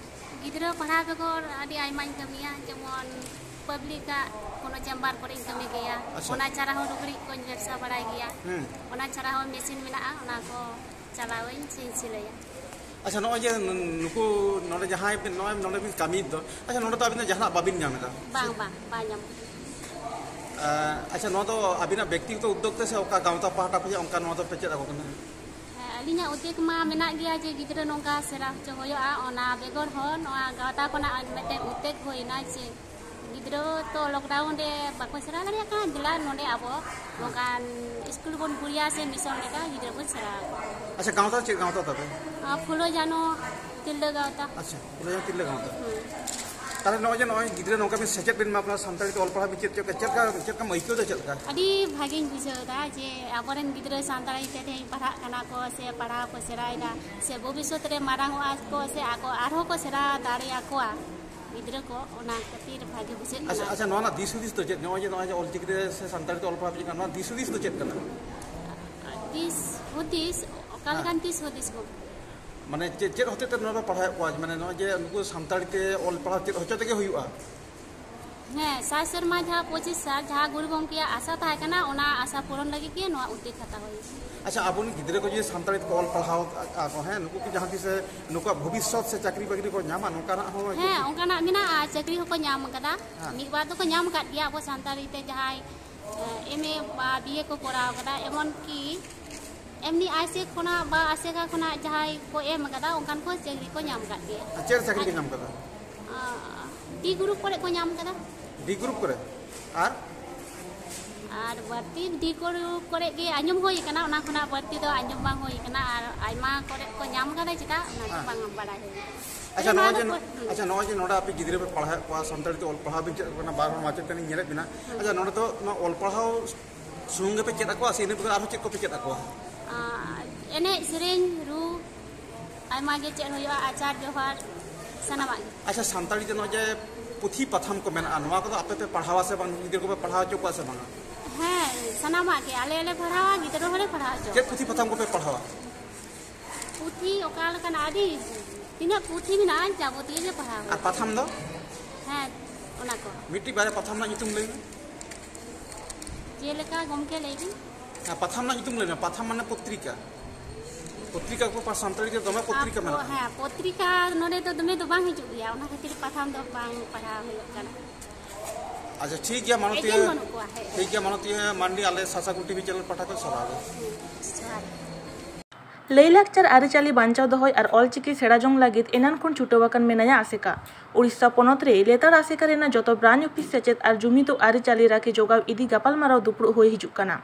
ᱜᱤᱫᱽᱨᱟᱹ ᱯᱟᱲᱦᱟᱣ ᱵᱮᱜᱚᱨ ᱟᱹᱰᱤ ᱟᱭᱢᱟᱧ ᱠᱟᱹᱢᱤᱭᱟ, ᱡᱮᱢᱚᱱ ᱯᱟᱵᱽᱞᱤᱠᱟᱜ ᱠᱳᱱᱳ ᱪᱮᱢᱵᱟᱨ ᱠᱚᱨᱮᱧ ᱠᱟᱹᱢᱤ ᱜᱮᱭᱟ᱾ ᱟᱪᱪᱷᱟ᱾ ᱚᱱᱟ ᱪᱷᱟᱲᱟ ᱦᱚᱸ ᱞᱩᱜᱽᱲᱤᱡ ᱠᱚᱧ ᱵᱮᱵᱥᱟ ᱵᱟᱲᱟᱭ ᱜᱮᱭᱟ᱾ ᱦᱩᱸ᱾ ᱚᱱᱟ ᱪᱷᱟᱲᱟ ᱦᱚᱸ ᱢᱮᱥᱤᱱ ᱢᱮᱱᱟᱜᱼᱟ, ᱚᱱᱟ ᱠᱚ ᱪᱟᱞᱟᱣᱟᱹᱧ, ᱥᱤᱧ ᱥᱤᱞᱟᱹᱭᱟ᱾ ᱟᱪᱪᱷᱟ, ᱱᱚᱜᱼᱚᱭ ᱡᱮ ᱱᱩᱠᱩ ᱱᱚᱰᱮ ᱡᱟᱦᱟᱸᱭ ᱵᱤᱱ, ᱱᱚᱜᱼᱚᱭ ᱱᱚᱰᱮ ᱵᱤᱱ ᱠᱟᱹᱢᱤᱭᱮᱫ ᱫᱚ, ᱟᱪᱪᱷᱟ, ᱱᱚᱰᱮ ᱫᱚ ᱟᱹᱵᱤᱱ ᱫᱚ ᱡᱟᱦᱟᱱᱟᱜ ᱵᱟᱵᱤᱱ ᱧᱟᱢ ᱮᱫᱟ? ᱵᱟᱝ, ᱵᱟᱝ, ᱵᱟᱭ ᱧᱟᱢ ᱠᱟᱱᱟ᱾ ᱟᱪᱪᱷᱟ, ᱱᱚᱣᱟ ᱫᱚ ᱟᱹᱵᱤᱱᱟᱜ ᱵᱮᱠᱛᱤᱜᱚᱛᱚ ᱩᱫᱽᱫᱳᱜᱽ ᱛᱮ ᱥᱮ ᱚᱠᱟ ᱜᱟᱶᱛᱟ ᱯᱟᱦᱴᱟ ᱠᱷᱚᱱᱟᱜ ᱚᱱᱠᱟ ᱱᱚᱣᱟ ᱫᱚ ᱯᱮ ᱪᱮᱫ ᱟᱠᱚ ᱠᱟᱱᱟ? ᱦᱮᱸ, ᱟᱹᱞᱤᱧᱟᱜ ᱩᱫᱽᱫᱮᱠ ᱢᱟ ᱢᱮᱱᱟᱜ ᱜᱮᱭᱟ ᱡᱮ ᱜᱤᱫᱽᱨᱟᱹ ᱱᱚᱝᱠᱟ ᱥᱮᱬᱟ ᱦᱚᱪᱚ ᱦᱩᱭᱩᱜᱼᱟ᱾ ᱚᱱᱟ ᱵᱮᱜᱚᱨ ᱦᱚᱸ ᱱᱚᱣᱟ ᱜᱟᱶᱛᱟ ᱠᱷᱚᱱᱟᱜ ᱢᱤᱫᱴᱮᱱ ᱩᱫᱽᱫᱮᱠ ᱦᱩᱭᱱᱟ ᱡᱮ ᱜᱤᱫᱽᱨᱟᱹ ᱛᱚ ᱞᱚᱠᱰᱟᱣᱩᱱ ᱨᱮ ᱵᱟᱠᱚ ᱥᱮᱬᱟ ᱫᱟᱲᱮᱭᱟᱜ ᱠᱟᱱᱟ, ᱫᱮᱞᱟ ᱱᱚᱰᱮ ᱟᱵᱚ ᱱᱚᱝᱠᱟᱱ ᱥᱠᱩᱞ ᱵᱚᱱ ᱠᱩᱞᱮᱭᱟ ᱥᱮ ᱢᱤᱥᱚᱱ ᱞᱮᱠᱟ ᱜᱤᱫᱽᱨᱟᱹ ᱵᱚᱱ ᱥᱮᱬᱟ ᱟᱠᱚᱣᱟ᱾ ᱟᱪᱪᱷᱟ, ᱜᱟᱶᱛᱟ ᱪᱮᱫ ᱜᱟᱶᱛᱟ ᱛᱟᱯᱮ? ᱟᱨ ᱯᱷᱩᱞᱳ ᱡᱷᱟᱱᱳ ᱛᱤᱨᱞᱟᱹ ᱜᱟᱶᱛᱟ᱾ ᱟᱪᱪᱷᱟ, ᱯᱷᱩᱞᱳ ᱡᱷᱟᱱᱳ ᱛᱤᱨᱞᱟᱹ ᱜᱟᱶᱛᱟ᱾ ᱦᱩᱸ᱾ ᱛᱟᱦᱚᱞᱮ ᱱᱚᱜᱼᱚᱭ ᱡᱮ ᱱᱚᱜᱼᱚᱭ ᱜᱤᱫᱽᱨᱟᱹ ᱱᱚᱝᱠᱟ ᱵᱤᱱ ᱥᱮᱪᱮᱫ ᱵᱤᱱ ᱮᱢᱟ ᱠᱚ ᱠᱟᱱᱟ ᱥᱟᱱᱛᱟᱲᱤ ᱛᱮ ᱚᱞ ᱯᱟᱲᱦᱟᱣ ᱵᱤᱱ ᱪᱮᱫ ᱦᱚᱪᱚᱭᱮᱫ ᱠᱚᱣᱟ, ᱪᱮᱫ ᱞᱮᱠᱟ, ᱪᱮᱫ ᱞᱮᱠᱟᱢ ᱟᱹᱭᱠᱟᱹᱣ ᱮᱫᱟ, ᱪᱮᱫ ᱞᱮᱠᱟ? ᱟᱹᱰᱤ ᱵᱷᱟᱜᱮᱧ ᱵᱩᱡᱷᱟᱹᱣ ᱮᱫᱟ ᱡᱮ ᱟᱵᱚᱨᱮᱱ ᱜᱤᱫᱽᱨᱟᱹ ᱥᱟᱱᱛᱟᱲᱤ ᱛᱮ ᱛᱮᱦᱮᱧ ᱯᱟᱲᱦᱟᱜ ᱠᱟᱱᱟ ᱠᱚ ᱥᱮ ᱯᱟᱲᱦᱟᱣ ᱠᱚ ᱥᱮᱬᱟᱭᱮᱫᱟ, ᱥᱮ ᱵᱷᱚᱵᱤᱥᱥᱚᱛ ᱨᱮ ᱢᱟᱨᱟᱝ ᱚᱜᱼᱟ ᱠᱚ ᱥᱮ ᱟᱠᱚ ᱟᱨᱦᱚᱸ ᱠᱚ ᱥᱮᱬᱟ ᱫᱟᱲᱮᱭᱟᱠᱚᱣᱟ ᱜᱤᱫᱽᱨᱟᱹ ᱠᱚ, ᱚᱱᱟ ᱠᱷᱟᱹᱛᱤᱨ ᱵᱷᱟᱜᱮ ᱵᱩᱡᱷᱟᱹᱜ ᱠᱟᱱᱟ᱾ ᱟᱪᱪᱷᱟ, ᱟᱪᱪᱷᱟ, ᱱᱚᱣᱟ ᱨᱮᱱᱟᱜ ᱫᱤᱥ ᱦᱩᱫᱤᱥ ᱫᱚ ᱪᱮᱫ? ᱱᱚᱜᱼᱚᱭ ᱡᱮ, ᱱᱚᱜᱼᱚᱭ ᱡᱮ ᱚᱞ ᱪᱤᱠᱤ ᱛᱮ ᱥᱮ ᱥᱟᱱᱛᱟᱲᱤ ᱛᱮ ᱚᱞ ᱯᱟᱲᱦᱟᱣ ᱦᱩᱭᱩᱜ ᱠᱟᱱᱟ, ᱱᱚᱣᱟ ᱫᱤᱥ ᱦᱩᱫᱤᱥ ᱫᱚ ᱪᱮᱫ ᱠᱟᱱᱟ? ᱫᱤᱥ ᱦᱩᱫᱤᱥ, ᱚᱠᱟ ᱞᱮᱠᱟᱱ ᱫᱤᱥ ᱦᱩᱫᱤᱥ ᱠᱚ? ᱢᱟᱱᱮ ᱪᱮᱫ, ᱪᱮᱫ ᱦᱚᱛᱮᱡ ᱛᱮ ᱱᱚᱣᱟ ᱯᱮ ᱯᱟᱲᱦᱟᱣᱮᱫ ᱠᱚᱣᱟ? ᱢᱟᱱᱮ ᱱᱚᱜᱼᱚᱭ ᱡᱮ ᱱᱩᱠᱩ ᱥᱟᱱᱛᱟᱲᱤ ᱛᱮ ᱚᱞ ᱯᱟᱲᱦᱟᱣ ᱪᱮᱫ ᱦᱚᱪᱚ ᱛᱮᱜᱮ ᱦᱩᱭᱩᱜᱼᱟ? ᱦᱮᱸ, ᱥᱟᱭ ᱥᱮᱨᱢᱟ ᱡᱟᱦᱟᱸ ᱯᱚᱸᱪᱤᱥ ᱥᱟᱞ, ᱡᱟᱦᱟᱸ ᱜᱩᱨᱩ ᱜᱚᱢᱠᱮᱭᱟᱜ ᱟᱥᱟ ᱛᱟᱦᱮᱸ ᱠᱟᱱᱟ, ᱚᱱᱟ ᱟᱥᱟ ᱯᱩᱨᱚᱱ ᱞᱟᱹᱜᱤᱫ ᱜᱮ ᱱᱚᱣᱟ ᱩᱫᱽᱫᱳᱜᱽ ᱦᱟᱛᱟᱣ ᱦᱩᱭ ᱟᱠᱟᱱᱟ᱾ ᱟᱪᱪᱷᱟ, ᱟᱵᱚᱨᱮᱱ ᱜᱤᱫᱽᱨᱟᱹ ᱠᱚ ᱡᱩᱫᱤ ᱥᱟᱱᱛᱟᱲᱤ ᱛᱮᱠᱚ ᱚᱞ ᱯᱟᱲᱦᱟᱣ ᱟᱠᱟᱫ ᱠᱚ, ᱦᱮᱸ, ᱱᱩᱠᱩ ᱠᱤ ᱡᱟᱦᱟᱸ ᱛᱤᱥ ᱱᱩᱠᱩᱣᱟᱜ ᱵᱷᱚᱵᱤᱥᱥᱚᱛ ᱥᱮ ᱪᱟᱹᱠᱨᱤ ᱵᱟᱹᱠᱨᱤ ᱠᱚ ᱧᱟᱢᱟ, ᱱᱚᱝᱠᱟᱱᱟᱜ ᱦᱚᱸ? ᱦᱮᱸ, ᱚᱱᱠᱟᱱᱟᱜ ᱢᱮᱱᱟᱜᱼᱟ, ᱪᱟᱹᱠᱨᱤ ᱦᱚᱸᱠᱚ ᱧᱟᱢ ᱟᱠᱟᱫᱟ᱾ ᱦᱮᱸ᱾ ᱢᱤᱫ ᱵᱟᱨ ᱫᱚᱠᱚ ᱧᱟᱢ ᱟᱠᱟᱫ ᱜᱮᱭᱟ, ᱟᱵᱚ ᱥᱟᱱᱛᱟᱲᱤ ᱛᱮ ᱡᱟᱦᱟᱸᱭ ᱮᱢ ᱮ ᱵᱟ ᱵᱤ ᱮ ᱠᱚ ᱠᱚᱨᱟᱣ ᱟᱠᱟᱫᱟ, ᱮᱢᱚᱱ ᱠᱤ ᱮᱢᱱᱤ ᱟᱭᱥᱮᱠ ᱠᱷᱚᱱᱟᱜ ᱵᱟ ᱟᱥᱮᱠᱟ ᱠᱷᱚᱱᱟᱜ ᱡᱟᱦᱟᱸᱭ ᱠᱚ ᱮᱢ ᱟᱠᱟᱫᱟ, ᱚᱱᱠᱟᱱ ᱠᱚ ᱪᱟᱹᱠᱨᱤ ᱠᱚ ᱧᱟᱢ ᱟᱠᱟᱫ ᱜᱮᱭᱟ᱾ ᱟᱨ ᱪᱮᱫ ᱪᱟᱹᱠᱨᱤ ᱠᱚ ᱧᱟᱢ ᱟᱠᱟᱫᱟ? ᱰᱤ ᱜᱨᱩᱯ ᱠᱚᱨᱮ ᱠᱚ ᱧᱟᱢ ᱟᱠᱟᱫᱟ᱾ ᱰᱤ ᱜᱨᱩᱯ ᱠᱚᱨᱮ? ᱟᱨ? ᱟᱨ ᱵᱟᱹᱲᱛᱤ ᱰᱤ ᱜᱨᱩᱯ ᱠᱚᱨᱮ ᱜᱮ ᱟᱸᱡᱚᱢ ᱦᱩᱭ ᱟᱠᱟᱱᱟ, ᱚᱱᱟ ᱠᱷᱚᱱᱟᱜ ᱵᱟᱹᱲᱛᱤ ᱫᱚ ᱟᱸᱡᱚᱢ ᱵᱟᱝ ᱦᱩᱭ ᱟᱠᱟᱱᱟ᱾ ᱟᱨ ᱟᱭᱢᱟ ᱠᱚᱨᱮ ᱠᱚ ᱧᱟᱢ ᱟᱠᱟᱫᱟ, ᱪᱮᱫᱟᱜ, ᱚᱱᱟ ᱫᱚ ᱦᱮᱸ᱾ ᱵᱟᱝ ᱵᱟᱲᱟᱭ ᱦᱩᱭ ᱟᱠᱟᱱᱟ᱾ ᱟᱪᱪᱷᱟ, ᱛᱚᱵᱮ ᱱᱚᱣᱟ ᱱᱚᱜᱼᱚᱭ ᱡᱮ, ᱫᱚᱠᱚ, ᱦᱩᱸ᱾ ᱟᱪᱪᱷᱟ, ᱱᱚᱜᱼᱚᱭ ᱡᱮ ᱱᱚᱰᱮ ᱟᱯᱮ ᱜᱤᱫᱽᱨᱟᱹ ᱯᱮ ᱯᱟᱲᱦᱟᱣᱮᱫ ᱠᱚᱣᱟ, ᱥᱟᱱᱛᱟᱲᱤ ᱛᱮ ᱚᱞ ᱯᱟᱲᱦᱟᱣ ᱵᱤᱱ ᱪᱮᱫ ᱟᱠᱚ ᱠᱟᱱᱟ, ᱵᱟᱨ ᱦᱚᱲ ᱢᱟᱪᱮᱛᱟᱹᱱᱤᱧ ᱧᱮᱞᱮᱫ ᱵᱤᱱᱟ᱾ ᱦᱩᱸ᱾ ᱟᱪᱪᱷᱟ, ᱱᱚᱰᱮ ᱫᱚ ᱱᱚᱣᱟ ᱚᱞ ᱯᱟᱲᱦᱟᱣ ᱥᱩᱢᱩᱝ ᱜᱮᱯᱮ ᱪᱮᱫ ᱟᱠᱚᱣᱟ ᱥᱮ ᱤᱱᱟᱹ ᱵᱮᱜᱚᱨ ᱟᱨᱦᱚᱸ ᱪᱮᱫ ᱠᱚᱯᱮ ᱪᱮᱫ ᱟᱠᱚᱣᱟ? ᱟᱨ ᱮᱱᱮᱡ, ᱥᱮᱨᱮᱧ, ᱨᱩ, ᱟᱭᱢᱟ ᱜᱮ ᱪᱮᱫ ᱦᱩᱭᱩᱜᱼᱟ, ᱟᱪᱟᱨ ᱵᱮᱣᱦᱟᱨ, ᱥᱟᱱᱟᱢᱟᱜ ᱜᱮ᱾ ᱟᱪᱪᱷᱟ, ᱥᱟᱱᱛᱟᱲᱤ ᱛᱮ ᱱᱚᱜᱼᱚᱭ ᱡᱮ ᱯᱩᱛᱷᱤ ᱯᱟᱛᱷᱟᱢ ᱠᱚ ᱢᱮᱱᱟᱜᱼᱟ, ᱱᱚᱣᱟ ᱠᱚᱫᱚ ᱟᱯᱮ ᱯᱮ ᱯᱟᱲᱦᱟᱣᱟ ᱥᱮ ᱵᱟᱝ? ᱜᱤᱫᱽᱨᱟᱹ ᱠᱚᱯᱮ ᱯᱟᱲᱦᱟᱣ ᱦᱚᱪᱚ ᱠᱚᱣᱟ ᱥᱮ ᱵᱟᱝᱟ? ᱦᱮᱸ, ᱥᱟᱱᱟᱢᱟᱜ ᱜᱮ, ᱟᱞᱮ ᱞᱮ ᱯᱟᱲᱦᱟᱣᱟ, ᱜᱤᱫᱽᱨᱟᱹ ᱦᱚᱸᱞᱮ ᱯᱟᱲᱦᱟᱣ ᱦᱚᱪᱚ ᱪᱮᱫ ᱠᱚᱣᱟ᱾ ᱯᱩᱛᱷᱤ ᱯᱟᱛᱷᱟᱢ ᱠᱚᱯᱮ ᱯᱟᱲᱦᱟᱣᱟ? ᱯᱩᱛᱷᱤ ᱚᱠᱟ ᱞᱮᱠᱟᱱᱟᱜ, ᱟᱹᱰᱤ ᱛᱤᱱᱟᱹᱜ ᱯᱩᱛᱷᱤ ᱢᱮᱱᱟᱜᱼᱟ, ᱡᱟᱵᱚᱛᱤᱭᱚ ᱜᱮ ᱯᱟᱲᱦᱟᱣ ᱟᱨ ᱦᱩᱭᱩᱜᱼᱟ᱾ ᱯᱟᱛᱷᱟᱢ ᱫᱚ? ᱦᱮᱸ, ᱚᱱᱟ ᱠᱚ᱾ ᱢᱤᱫᱴᱤᱡ ᱵᱟᱨᱭᱟ ᱯᱟᱛᱷᱟᱢ ᱨᱮᱱᱟᱜ ᱧᱩᱛᱩᱢ ᱞᱟᱹᱭ ᱢᱮ᱾ ᱪᱮᱫ ᱞᱮᱠᱟ ᱜᱚᱢᱠᱮ, ᱞᱟᱹᱭ ᱵᱤᱱ? ᱦᱮᱸ, ᱯᱟᱛᱷᱟᱢ ᱨᱮᱱᱟᱜ ᱧᱩᱛᱩᱢ ᱞᱟᱹᱭ ᱢᱮ᱾ ᱯᱟᱛᱷᱟᱢ ᱢᱟᱱᱮ ᱯᱚᱛᱨᱤᱠᱟ᱾ ᱯᱚᱛᱨᱤᱠᱟ ᱠᱚ ᱯᱟ-, ᱥᱟᱱᱛᱟᱲᱤ ᱛᱮ ᱫᱚᱢᱮ ᱯᱚᱛᱨᱤᱠᱟ ᱟᱯ-, ᱢᱮᱱᱟᱜᱼᱟ᱾ ᱦᱮᱸ, ᱯᱚᱛᱨᱤᱠᱟ ᱱᱚᱰᱮ ᱫᱚ ᱫᱚᱢᱮ ᱫᱚ ᱵᱟᱝ ᱦᱤᱡᱩᱜ ᱜᱮᱭᱟ, ᱚᱱᱟ ᱠᱷᱟᱹᱛᱤᱨ ᱯᱟᱛᱷᱟᱢ ᱫᱚ ᱵᱟᱝ ᱯᱟᱲᱦᱟᱣ ᱦᱩᱭᱩᱜ ᱠᱟᱱᱟ᱾ ᱟᱪᱪᱷᱟ, ᱴᱷᱤᱠ ᱜᱮᱭᱟ ᱢᱟᱱᱚᱛᱤᱭᱟᱹ, agent ᱵᱟᱹᱱᱩᱜ ᱠᱚᱣᱟ, ᱦᱮᱸ᱾ ᱴᱷᱤᱠ ᱜᱮᱭᱟ ᱢᱟᱱᱚᱛᱤᱭᱟᱹ ᱢᱟᱱᱰᱤ, ᱟᱞᱮ ᱥᱟᱥᱟᱜᱩ ᱴᱤᱵᱷᱤ ᱪᱮᱱᱮᱞ ᱯᱟᱦᱴᱟ ᱠᱷᱚᱱ ᱥᱟᱨᱦᱟᱣ᱾ ᱦᱮᱸ, ᱡᱚᱦᱟᱨ᱾ ᱞᱟᱹᱭᱼᱞᱟᱠᱪᱟᱨ ᱟᱹᱨᱤᱪᱟᱹᱞᱤ ᱵᱟᱧᱪᱟᱣ ᱫᱚᱦᱚᱭ ᱟᱨ ᱚᱞᱪᱤᱠᱤ ᱥᱮᱬᱟ ᱡᱚᱝ ᱞᱟᱹᱜᱤᱫ ᱮᱱᱟᱱ ᱠᱷᱚᱱ ᱪᱷᱩᱴᱟᱹᱣ ᱟᱠᱟᱱ ᱢᱮᱱᱟᱭᱟ ᱟᱥᱮᱠᱟ᱾ ᱳᱰᱤᱥᱟ ᱯᱚᱱᱚᱛ ᱨᱮ ᱞᱮᱛᱟᱲ ᱟᱥᱮᱠᱟ ᱨᱮᱱᱟᱜ ᱡᱚᱛᱚ ᱵᱨᱟᱧᱪ ᱚᱯᱷᱤᱥ ᱥᱮᱪᱮᱫ ᱟᱨ ᱡᱩᱢᱤᱫᱚᱜ ᱟᱹᱨᱤᱪᱟᱹᱞᱤ ᱨᱟᱹᱠᱷᱤ ᱡᱚᱜᱟᱣ ᱤᱫᱤ ᱜᱟᱯᱟᱞᱢᱟᱨᱟᱣ ᱫᱩᱯᱲᱩᱵ ᱦᱩᱭ ᱦᱤᱡᱩᱜ ᱠᱟᱱᱟ᱾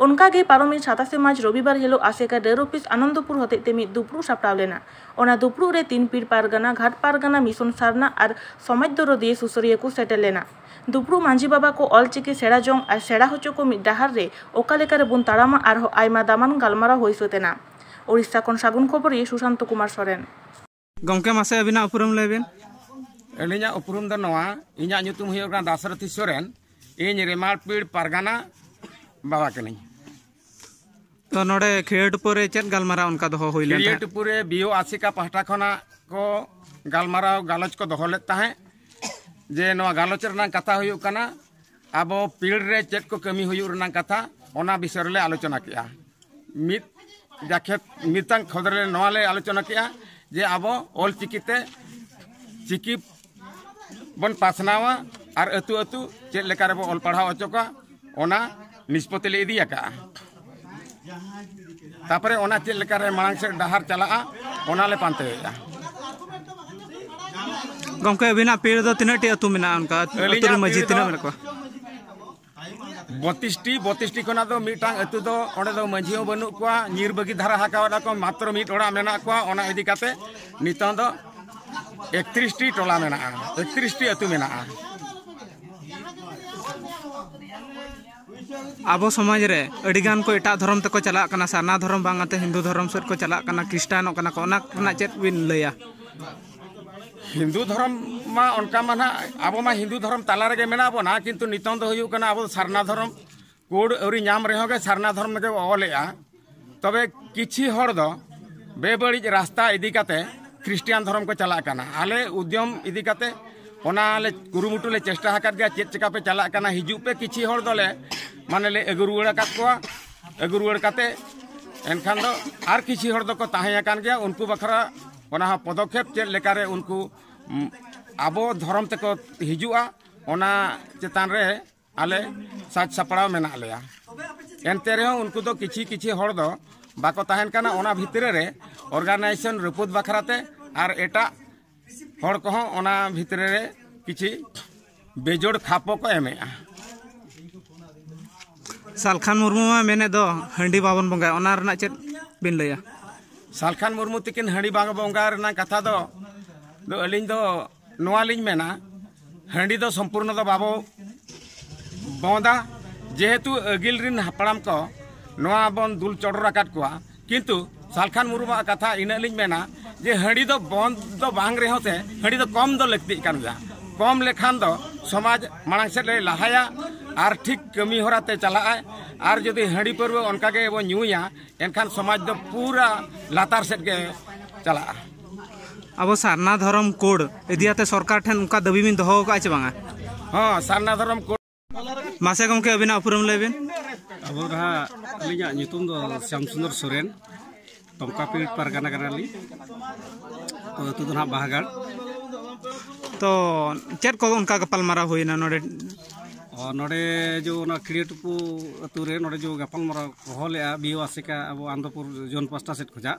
ᱚᱱᱠᱟ ᱜᱮ ᱯᱟᱨᱚᱢᱮᱱ ᱥᱟᱛᱟᱥᱮ ᱢᱟᱨᱪ ᱨᱚᱵᱤᱵᱟᱨ ᱦᱤᱞᱳᱜ ᱟᱥᱮᱠᱟ ᱰᱟᱹᱨ ᱚᱯᱷᱤᱥ ᱟᱱᱚᱱᱫᱚᱯᱩᱨ ᱦᱚᱛᱮᱡ ᱛᱮ ᱢᱤᱫ ᱫᱩᱯᱲᱩᱵ ᱥᱟᱯᱲᱟᱣ ᱞᱮᱱᱟ᱾ ᱚᱱᱟ ᱫᱩᱯᱲᱩᱵ ᱨᱮ ᱛᱤᱱ ᱯᱤᱲ ᱯᱟᱨᱜᱟᱱᱟ, ᱜᱷᱟᱴ ᱯᱟᱨᱜᱟᱱᱟ, ᱢᱤᱥᱚᱱ ᱥᱟᱨᱱᱟ ᱟᱨ ᱥᱚᱢᱟᱡᱽ ᱫᱚᱨᱚᱫᱤᱭᱟᱹ ᱥᱩᱥᱟᱹᱨᱤᱭᱟᱹ ᱠᱚ ᱥᱮᱴᱮᱨ ᱞᱮᱱᱟ᱾ ᱫᱩᱯᱲᱩᱵ ᱢᱟᱹᱡᱷᱤ ᱵᱟᱵᱟ ᱠᱚ ᱚᱞᱪᱤᱠᱤ ᱥᱮᱬᱟ ᱡᱚᱝ ᱟᱨ ᱥᱮᱬᱟ ᱦᱚᱪᱚ ᱠᱚ ᱢᱤᱫ ᱰᱟᱦᱟᱨ ᱨᱮ ᱚᱠᱟ ᱞᱮᱠᱟ ᱨᱮᱵᱚᱱ ᱛᱟᱲᱟᱢᱟ ᱟᱨᱦᱚᱸ ᱟᱭᱢᱟ ᱫᱟᱢᱟᱱ ᱜᱟᱞᱢᱟᱨᱟᱣ ᱦᱩᱭ ᱥᱟᱹᱛ ᱮᱱᱟ᱾ ᱳᱰᱤᱥᱟ ᱠᱷᱚᱱ ᱥᱟᱹᱜᱩᱱ ᱠᱷᱚᱵᱚᱨᱤᱭᱟᱹ ᱥᱩᱥᱟᱱᱛᱚ ᱠᱩᱢᱟᱨ ᱥᱚᱨᱮᱱ᱾ ᱜᱚᱢᱠᱮ, ᱢᱟᱥᱮ ᱟᱹᱵᱤᱱᱟᱜ ᱩᱯᱨᱩᱢ ᱞᱟᱹᱭ ᱵᱤᱱ᱾ ᱟᱹᱞᱤᱧᱟᱜ ᱩᱯᱨᱩᱢ ᱫᱚ ᱱᱚᱣᱟ, ᱤᱧᱟᱹᱜ ᱧᱩᱛᱩᱢ ᱦᱩᱭᱩᱜ ᱠᱟᱱᱟ ᱫᱟᱥᱨᱚᱛᱷᱤ ᱥᱚᱨᱮᱱ᱾ ᱤᱧ ᱨᱮᱢᱟᱲᱯᱤᱲ ᱯᱟᱨᱜᱟᱱᱟ ᱵᱟᱵᱟ ᱠᱟᱹᱱᱟᱹᱧ᱾ ᱛᱚ ᱱᱚᱰᱮ ᱠᱷᱮᱭᱟᱹᱴᱩᱯᱩᱨ ᱨᱮ ᱪᱮᱫ ᱜᱟᱞᱢᱟᱨᱟᱣ ᱚᱱᱠᱟ ᱫᱚᱦᱚ ᱦᱩᱭ ᱞᱮᱱ ᱛᱟᱦᱮᱸᱫ? ᱠᱷᱮᱭᱟᱹᱴᱩᱯᱩᱨ ᱨᱮ ᱵᱤᱭᱳ ᱟᱥᱮᱠᱟ ᱯᱟᱦᱴᱟ ᱠᱷᱚᱱᱟᱜ ᱠᱚ ᱜᱟᱞᱢᱟᱨᱟᱣ ᱜᱟᱞᱚᱪ ᱠᱚ ᱫᱚᱦᱚ ᱞᱮᱫ ᱛᱟᱦᱮᱸᱫ, ᱡᱮ ᱱᱚᱣᱟ ᱜᱟᱞᱚᱪ ᱨᱮᱱᱟᱜ ᱠᱟᱛᱷᱟ ᱦᱩᱭᱩᱜ ᱠᱟᱱᱟ, ᱟᱵᱚ ᱯᱤᱲ ᱨᱮ ᱪᱮᱫ ᱠᱚ ᱠᱟᱹᱢᱤ ᱦᱩᱭᱩᱜ ᱨᱮᱱᱟᱜ ᱠᱟᱛᱷᱟ, ᱚᱱᱟ ᱵᱤᱥᱚᱭ ᱨᱮᱞᱮ ᱟᱞᱳᱪᱚᱱᱟ ᱠᱮᱜᱼᱟ᱾ ᱢᱤᱫ ᱡᱟᱠᱷᱮᱛ ᱢᱤᱫᱴᱟᱝ ᱠᱷᱚᱫᱽᱨᱮ ᱱᱚᱣᱟ ᱞᱮ ᱟᱞᱳᱪᱚᱱᱟ ᱠᱮᱜᱼᱟ ᱡᱮ ᱟᱵᱚ ᱚᱞ ᱪᱤᱠᱤ ᱛᱮ ᱪᱤᱠᱤ ᱵᱚᱱ ᱯᱟᱥᱱᱟᱣᱟ ᱟᱨ ᱟᱹᱛᱩ ᱟᱹᱛᱩ ᱪᱮᱫ ᱞᱮᱠᱟ ᱨᱮᱵᱚ ᱚᱞ ᱯᱟᱲᱦᱟᱣ ᱦᱚᱪᱚ ᱠᱚᱣᱟ, ᱚᱱᱟ ᱱᱤᱥᱯᱚᱛᱤ ᱞᱮ ᱤᱫᱤ ᱟᱠᱟᱜᱼᱟ᱾ ᱛᱟᱯᱚᱨᱮ ᱚᱱᱟ ᱪᱮᱫ ᱞᱮᱠᱟ ᱨᱮ ᱢᱟᱲᱟᱝ ᱥᱮᱫ ᱰᱟᱦᱟᱨ ᱪᱟᱞᱟᱜᱼᱟ, ᱚᱱᱟ ᱞᱮ ᱯᱟᱱᱛᱮᱭᱮᱫᱼᱟ᱾ ᱜᱚᱢᱠᱮ, ᱟᱹᱵᱤᱱᱟᱜ ᱯᱤᱲ ᱫᱚ ᱛᱤᱱᱟᱹᱜ ᱴᱤ ᱟᱹᱛᱩ ᱢᱮᱱᱟᱜᱼᱟ? ᱚᱱᱠᱟ ᱟᱹᱛᱩ ᱨᱮ ᱟᱹᱞᱤᱧᱟᱜ ᱢᱟᱹᱡᱷᱤ ᱯᱤᱲ ᱛᱤᱱᱟᱹᱜ ᱫᱚ ᱢᱮᱱᱟᱜ ᱠᱚᱣᱟ? ᱵᱚᱛᱤᱥ ᱴᱤ, ᱵᱚᱛᱤᱥ ᱴᱤ ᱠᱷᱚᱱᱟᱜ ᱫᱚ ᱢᱤᱫᱴᱟᱝ ᱟᱹᱛᱩ ᱫᱚ, ᱚᱸᱰᱮ ᱫᱚ ᱢᱟᱹᱡᱷᱤ ᱦᱚᱸ ᱵᱟᱹᱱᱩᱜ ᱠᱚᱣᱟ, ᱧᱤᱨ ᱵᱟᱹᱜᱤ ᱫᱷᱟᱨᱟ ᱟᱠᱟᱣᱟᱫᱟ ᱠᱚ, ᱢᱟᱛᱨᱚ ᱢᱤᱫ ᱚᱲᱟᱜ ᱢᱮᱱᱟᱜ ᱠᱚᱣᱟ᱾ ᱚᱱᱟ ᱤᱫᱤ ᱠᱟᱛᱮ ᱱᱤᱛᱚᱝ ᱫᱚ ᱮᱠᱛᱨᱤᱥ ᱴᱤ ᱴᱚᱞᱟ ᱢᱮᱱᱟᱜᱼᱟ, ᱮᱠᱛᱨᱤᱥ ᱴᱤ ᱟᱹᱛᱩ ᱢᱮᱱᱟᱜᱼᱟ᱾ ᱟᱵᱚ ᱥᱚᱢᱟᱡᱽ ᱨᱮ ᱟᱹᱰᱤ ᱜᱟᱱ ᱠᱚ ᱮᱴᱟᱜ ᱫᱷᱚᱨᱚᱢ ᱛᱮᱠᱚ ᱪᱟᱞᱟᱜ ᱠᱟᱱᱟ, ᱥᱟᱨᱱᱟ ᱫᱷᱚᱨᱚᱢ ᱵᱟᱝ ᱟᱛᱮ ᱦᱤᱱᱫᱩ ᱫᱷᱚᱨᱚᱢ ᱥᱮᱫ ᱠᱚ ᱪᱟᱞᱟᱜ ᱠᱟᱱᱟ, ᱠᱷᱨᱤᱥᱴᱟᱱᱚᱜ ᱠᱟᱱᱟ ᱠᱚ, ᱚᱱᱟ ᱨᱮᱱᱟᱜ ᱪᱮᱫ ᱵᱤᱱ ᱞᱟᱹᱭᱟ? ᱦᱤᱱᱫᱩ ᱫᱷᱚᱨᱚᱢ ᱢᱟ ᱚᱱᱠᱟ ᱢᱟ ᱱᱟᱦᱟᱜ ᱟᱵᱚ ᱢᱟ ᱦᱤᱱᱫᱩ ᱫᱷᱚᱨᱚᱢ ᱛᱟᱞᱟ ᱨᱮᱜᱮ ᱢᱮᱱᱟᱜ ᱵᱚᱱᱟ, ᱠᱤᱱᱛᱩ ᱱᱤᱛᱚᱝ ᱫᱚ ᱦᱩᱭᱩᱜ ᱠᱟᱱᱟ ᱟᱵᱚ ᱥᱟᱨᱱᱟ ᱫᱷᱚᱨᱚᱢ ᱠᱳᱰ ᱟᱹᱣᱨᱤ ᱧᱟᱢ ᱨᱮᱦᱚᱸ ᱜᱮ ᱥᱟᱨᱱᱟ ᱫᱷᱚᱨᱚᱢ ᱜᱮ ᱚᱞᱮᱜᱼᱟ᱾ ᱛᱚᱵᱮ ᱠᱤᱪᱷᱤ ᱦᱚᱲ ᱫᱚ ᱵᱮᱵᱟᱹᱲᱤᱡ ᱨᱟᱥᱛᱟ ᱤᱫᱤ ᱠᱟᱛᱮ ᱠᱷᱨᱤᱥᱴᱤᱭᱟᱱ ᱫᱷᱚᱨᱚᱢ ᱠᱚ ᱪᱟᱞᱟᱜ ᱠᱟᱱᱟ᱾ ᱟᱞᱮ ᱩᱫᱽᱭᱚᱢ ᱤᱫᱤ ᱠᱟᱛᱮ ᱚᱱᱟ ᱞᱮ ᱠᱩᱨᱩᱢᱩᱴᱩ ᱞᱮ ᱪᱮᱥᱴᱟ ᱟᱠᱟᱫ ᱜᱮᱭᱟ, ᱪᱮᱫ ᱪᱮᱠᱟ ᱯᱮ ᱪᱟᱞᱟᱜ ᱠᱟᱱᱟ, ᱦᱤᱡᱩᱜ ᱯᱮ᱾ ᱠᱤᱪᱷᱤ ᱦᱚᱲ ᱫᱚᱞᱮ ᱢᱟᱱᱮ ᱞᱮ ᱟᱹᱜᱩ ᱨᱩᱣᱟᱹᱲ ᱟᱠᱟᱫ ᱠᱚᱣᱟ᱾ ᱟᱹᱜᱩ ᱨᱩᱣᱟᱹᱲ ᱠᱟᱛᱮ ᱮᱱᱠᱷᱟᱱ ᱫᱚ ᱟᱨ ᱠᱤᱪᱷᱤ ᱦᱚᱲ ᱫᱚᱠᱚ ᱛᱟᱦᱮᱸ ᱟᱠᱟᱱ ᱜᱮᱭᱟ᱾ ᱩᱱᱠᱩ ᱵᱟᱠᱷᱨᱟ ᱚᱱᱟ ᱦᱚᱸ ᱯᱚᱫᱚᱠᱷᱮᱯ ᱪᱮᱫ ᱞᱮᱠᱟᱨᱮ ᱩᱱᱠᱩ, ᱩᱢ, ᱟᱵᱚ ᱫᱷᱚᱨᱚᱢ ᱛᱮᱠᱚ ᱦᱤᱡᱩᱜᱼᱟ, ᱚᱱᱟ ᱪᱮᱛᱟᱱ ᱨᱮ ᱟᱞᱮ ᱥᱟᱡᱽ ᱥᱟᱯᱲᱟᱣ ᱢᱮᱱᱟᱜ ᱞᱮᱭᱟ᱾ ᱮᱱᱛᱮ ᱨᱮᱦᱚᱸ ᱩᱱᱠᱩ ᱫᱚ ᱠᱤᱪᱷᱤ ᱠᱤᱪᱷᱤ ᱦᱚᱲ ᱫᱚ ᱵᱟᱠᱚ ᱛᱟᱦᱮᱱ ᱠᱟᱱᱟ᱾ ᱚᱱᱟ ᱵᱷᱤᱛᱨᱤ ᱨᱮ ᱚᱨᱜᱟᱱᱟᱭᱡᱮᱥᱚᱱ ᱨᱟᱹᱯᱩᱫ ᱵᱟᱠᱷᱨᱟ ᱛᱮ ᱟᱨ ᱮᱴᱟᱜ ᱦᱚᱲ ᱠᱚᱦᱚᱸ ᱚᱱᱟ ᱵᱷᱤᱛᱨᱤ ᱨᱮ ᱠᱤᱪᱷᱤ ᱵᱮᱡᱳᱲ ᱠᱷᱟᱯᱚ ᱠᱚ ᱮᱢᱮᱜᱼᱟ᱾ ᱥᱟᱞᱠᱷᱟᱱ ᱢᱩᱨᱢᱩ ᱢᱟ ᱢᱮᱱᱮᱫ ᱫᱚ ᱦᱟᱺᱰᱤ ᱵᱟᱵᱚᱱ ᱵᱚᱸᱜᱟᱭᱟ, ᱚᱱᱟ ᱨᱮᱱᱟᱜ ᱪᱮᱫ ᱵᱤᱱ ᱞᱟᱹᱭᱟ? ᱥᱟᱞᱠᱷᱟᱱ ᱢᱩᱨᱢᱩ ᱛᱤᱠᱤᱱ ᱦᱟᱺᱰᱤ ᱵᱟᱝ ᱵᱚᱸᱜᱟ ᱨᱮᱱᱟᱜ ᱠᱟᱛᱷᱟ ᱫᱚ, ᱫᱚ ᱟᱹᱞᱤᱧ ᱫᱚ ᱱᱚᱣᱟ ᱞᱤᱧ ᱢᱮᱱᱟ, ᱦᱟᱺᱰᱤ ᱫᱚ ᱥᱚᱢᱯᱩᱨᱱᱚ ᱫᱚ ᱵᱟᱵᱚ ᱵᱚᱸᱫᱟ, ᱡᱮᱦᱮᱛᱩ ᱟᱹᱜᱤᱞ ᱨᱤᱱ ᱦᱟᱯᱲᱟᱢ ᱠᱚ ᱱᱚᱣᱟ ᱵᱚᱱ ᱫᱩᱞ ᱪᱚᱰᱚᱨ ᱟᱠᱟᱫ ᱠᱚᱣᱟ᱾ ᱠᱤᱱᱛᱩ ᱥᱟᱞᱠᱷᱟᱱ ᱢᱩᱨᱢᱩᱣᱟᱜ ᱠᱟᱛᱷᱟ ᱤᱱᱟᱹᱜ ᱞᱤᱧ ᱢᱮᱱᱟ ᱡᱮ ᱦᱟᱺᱰᱤ ᱫᱚ ᱵᱚᱸᱫ ᱫᱚ ᱵᱟᱝ ᱨᱮᱦᱚᱸ ᱥᱮ ᱦᱟᱺᱰᱤ ᱫᱚ ᱠᱚᱢ ᱫᱚ ᱞᱟᱹᱠᱛᱤᱜ ᱠᱟᱱ ᱜᱮᱭᱟ᱾ ᱠᱚᱢ ᱞᱮᱠᱷᱟᱱ ᱫᱚ ᱥᱚᱢᱟᱡᱽ ᱢᱟᱲᱟᱝ ᱥᱮᱫ ᱞᱮ ᱞᱟᱦᱟᱭᱟ᱾ ᱟᱨ ᱴᱷᱤᱠ ᱠᱟᱹᱢᱤ ᱦᱚᱨᱟ ᱛᱮ ᱪᱟᱞᱟᱜᱼᱟᱭ᱾ ᱟᱨ ᱡᱩᱫᱤ ᱦᱟᱺᱰᱤ ᱯᱟᱹᱨᱣᱟᱹ ᱚᱱᱠᱟ ᱜᱮ ᱵᱚᱱ ᱧᱩᱭᱟ, ᱮᱱᱠᱷᱟᱱ ᱥᱚᱢᱟᱡᱽ ᱫᱚ ᱯᱩᱨᱟᱹ ᱞᱟᱛᱟᱨ ᱥᱮᱫ ᱜᱮ ᱪᱟᱞᱟᱜᱼᱟ᱾ ᱟᱵᱚ ᱥᱟᱨᱱᱟ ᱫᱷᱚᱨᱚᱢ ᱠᱳᱰ ᱤᱫᱤ ᱟᱛᱮ ᱥᱚᱨᱠᱟᱨ ᱴᱷᱮᱱ ᱚᱱᱠᱟ ᱫᱟᱹᱵᱤ ᱵᱤᱱ ᱫᱚᱦᱚ ᱟᱠᱟᱫᱼᱟ ᱪᱮ ᱵᱟᱝᱟ? ᱦᱚᱸ, ᱥᱟᱨᱱᱟ ᱫᱷᱚᱨᱚᱢ ᱠᱳᱰ᱾ ᱢᱟᱥᱮ ᱜᱚᱢᱠᱮ, ᱟᱹᱵᱤᱱᱟᱜ ᱩᱯᱨᱩᱢ ᱞᱟᱹᱭ ᱵᱤᱱ᱾ ᱟᱵᱚ ᱱᱟᱦᱟᱜ, ᱟᱹᱞᱤᱧᱟᱜ ᱧᱩᱛᱩᱢ ᱫᱚ ᱥᱭᱟᱢ ᱥᱩᱱᱫᱚᱨ ᱥᱚᱨᱮᱱ, ᱛᱚᱢᱠᱟᱯᱤᱲ ᱯᱟᱨᱜᱟᱱᱟ ᱠᱟᱱᱟᱞᱤᱧ᱾ ᱛᱚ, ᱟᱹᱛᱩ ᱫᱚ ᱱᱟᱦᱟᱜ ᱵᱟᱦᱟᱜᱟᱲ᱾ ᱛᱚ, ᱪᱮᱫ ᱠᱚ ᱚᱱᱠᱟ ᱜᱟᱯᱟᱞᱢᱟᱨᱟᱣ ᱦᱩᱭᱱᱟ ᱱᱚᱰᱮ? ᱚ, ᱱᱚᱰᱮ ᱡᱚ ᱚᱱᱟ ᱠᱷᱤᱲᱤᱭᱟᱹ ᱴᱩᱯᱩ ᱟᱹᱛᱩ ᱨᱮ ᱱᱚᱰᱮ ᱡᱚ ᱜᱟᱯᱟᱞᱢᱟᱨᱟᱣ ᱦᱚᱦᱚ ᱞᱮᱜᱼᱟ ᱵᱤ ᱳ ᱟᱥᱮᱠᱟ ᱟᱵᱚ ᱟᱱᱫᱚᱯᱩᱨ ᱡᱳᱱ ᱯᱟᱥᱴᱟ ᱥᱮᱫ ᱠᱷᱚᱱᱟᱜ᱾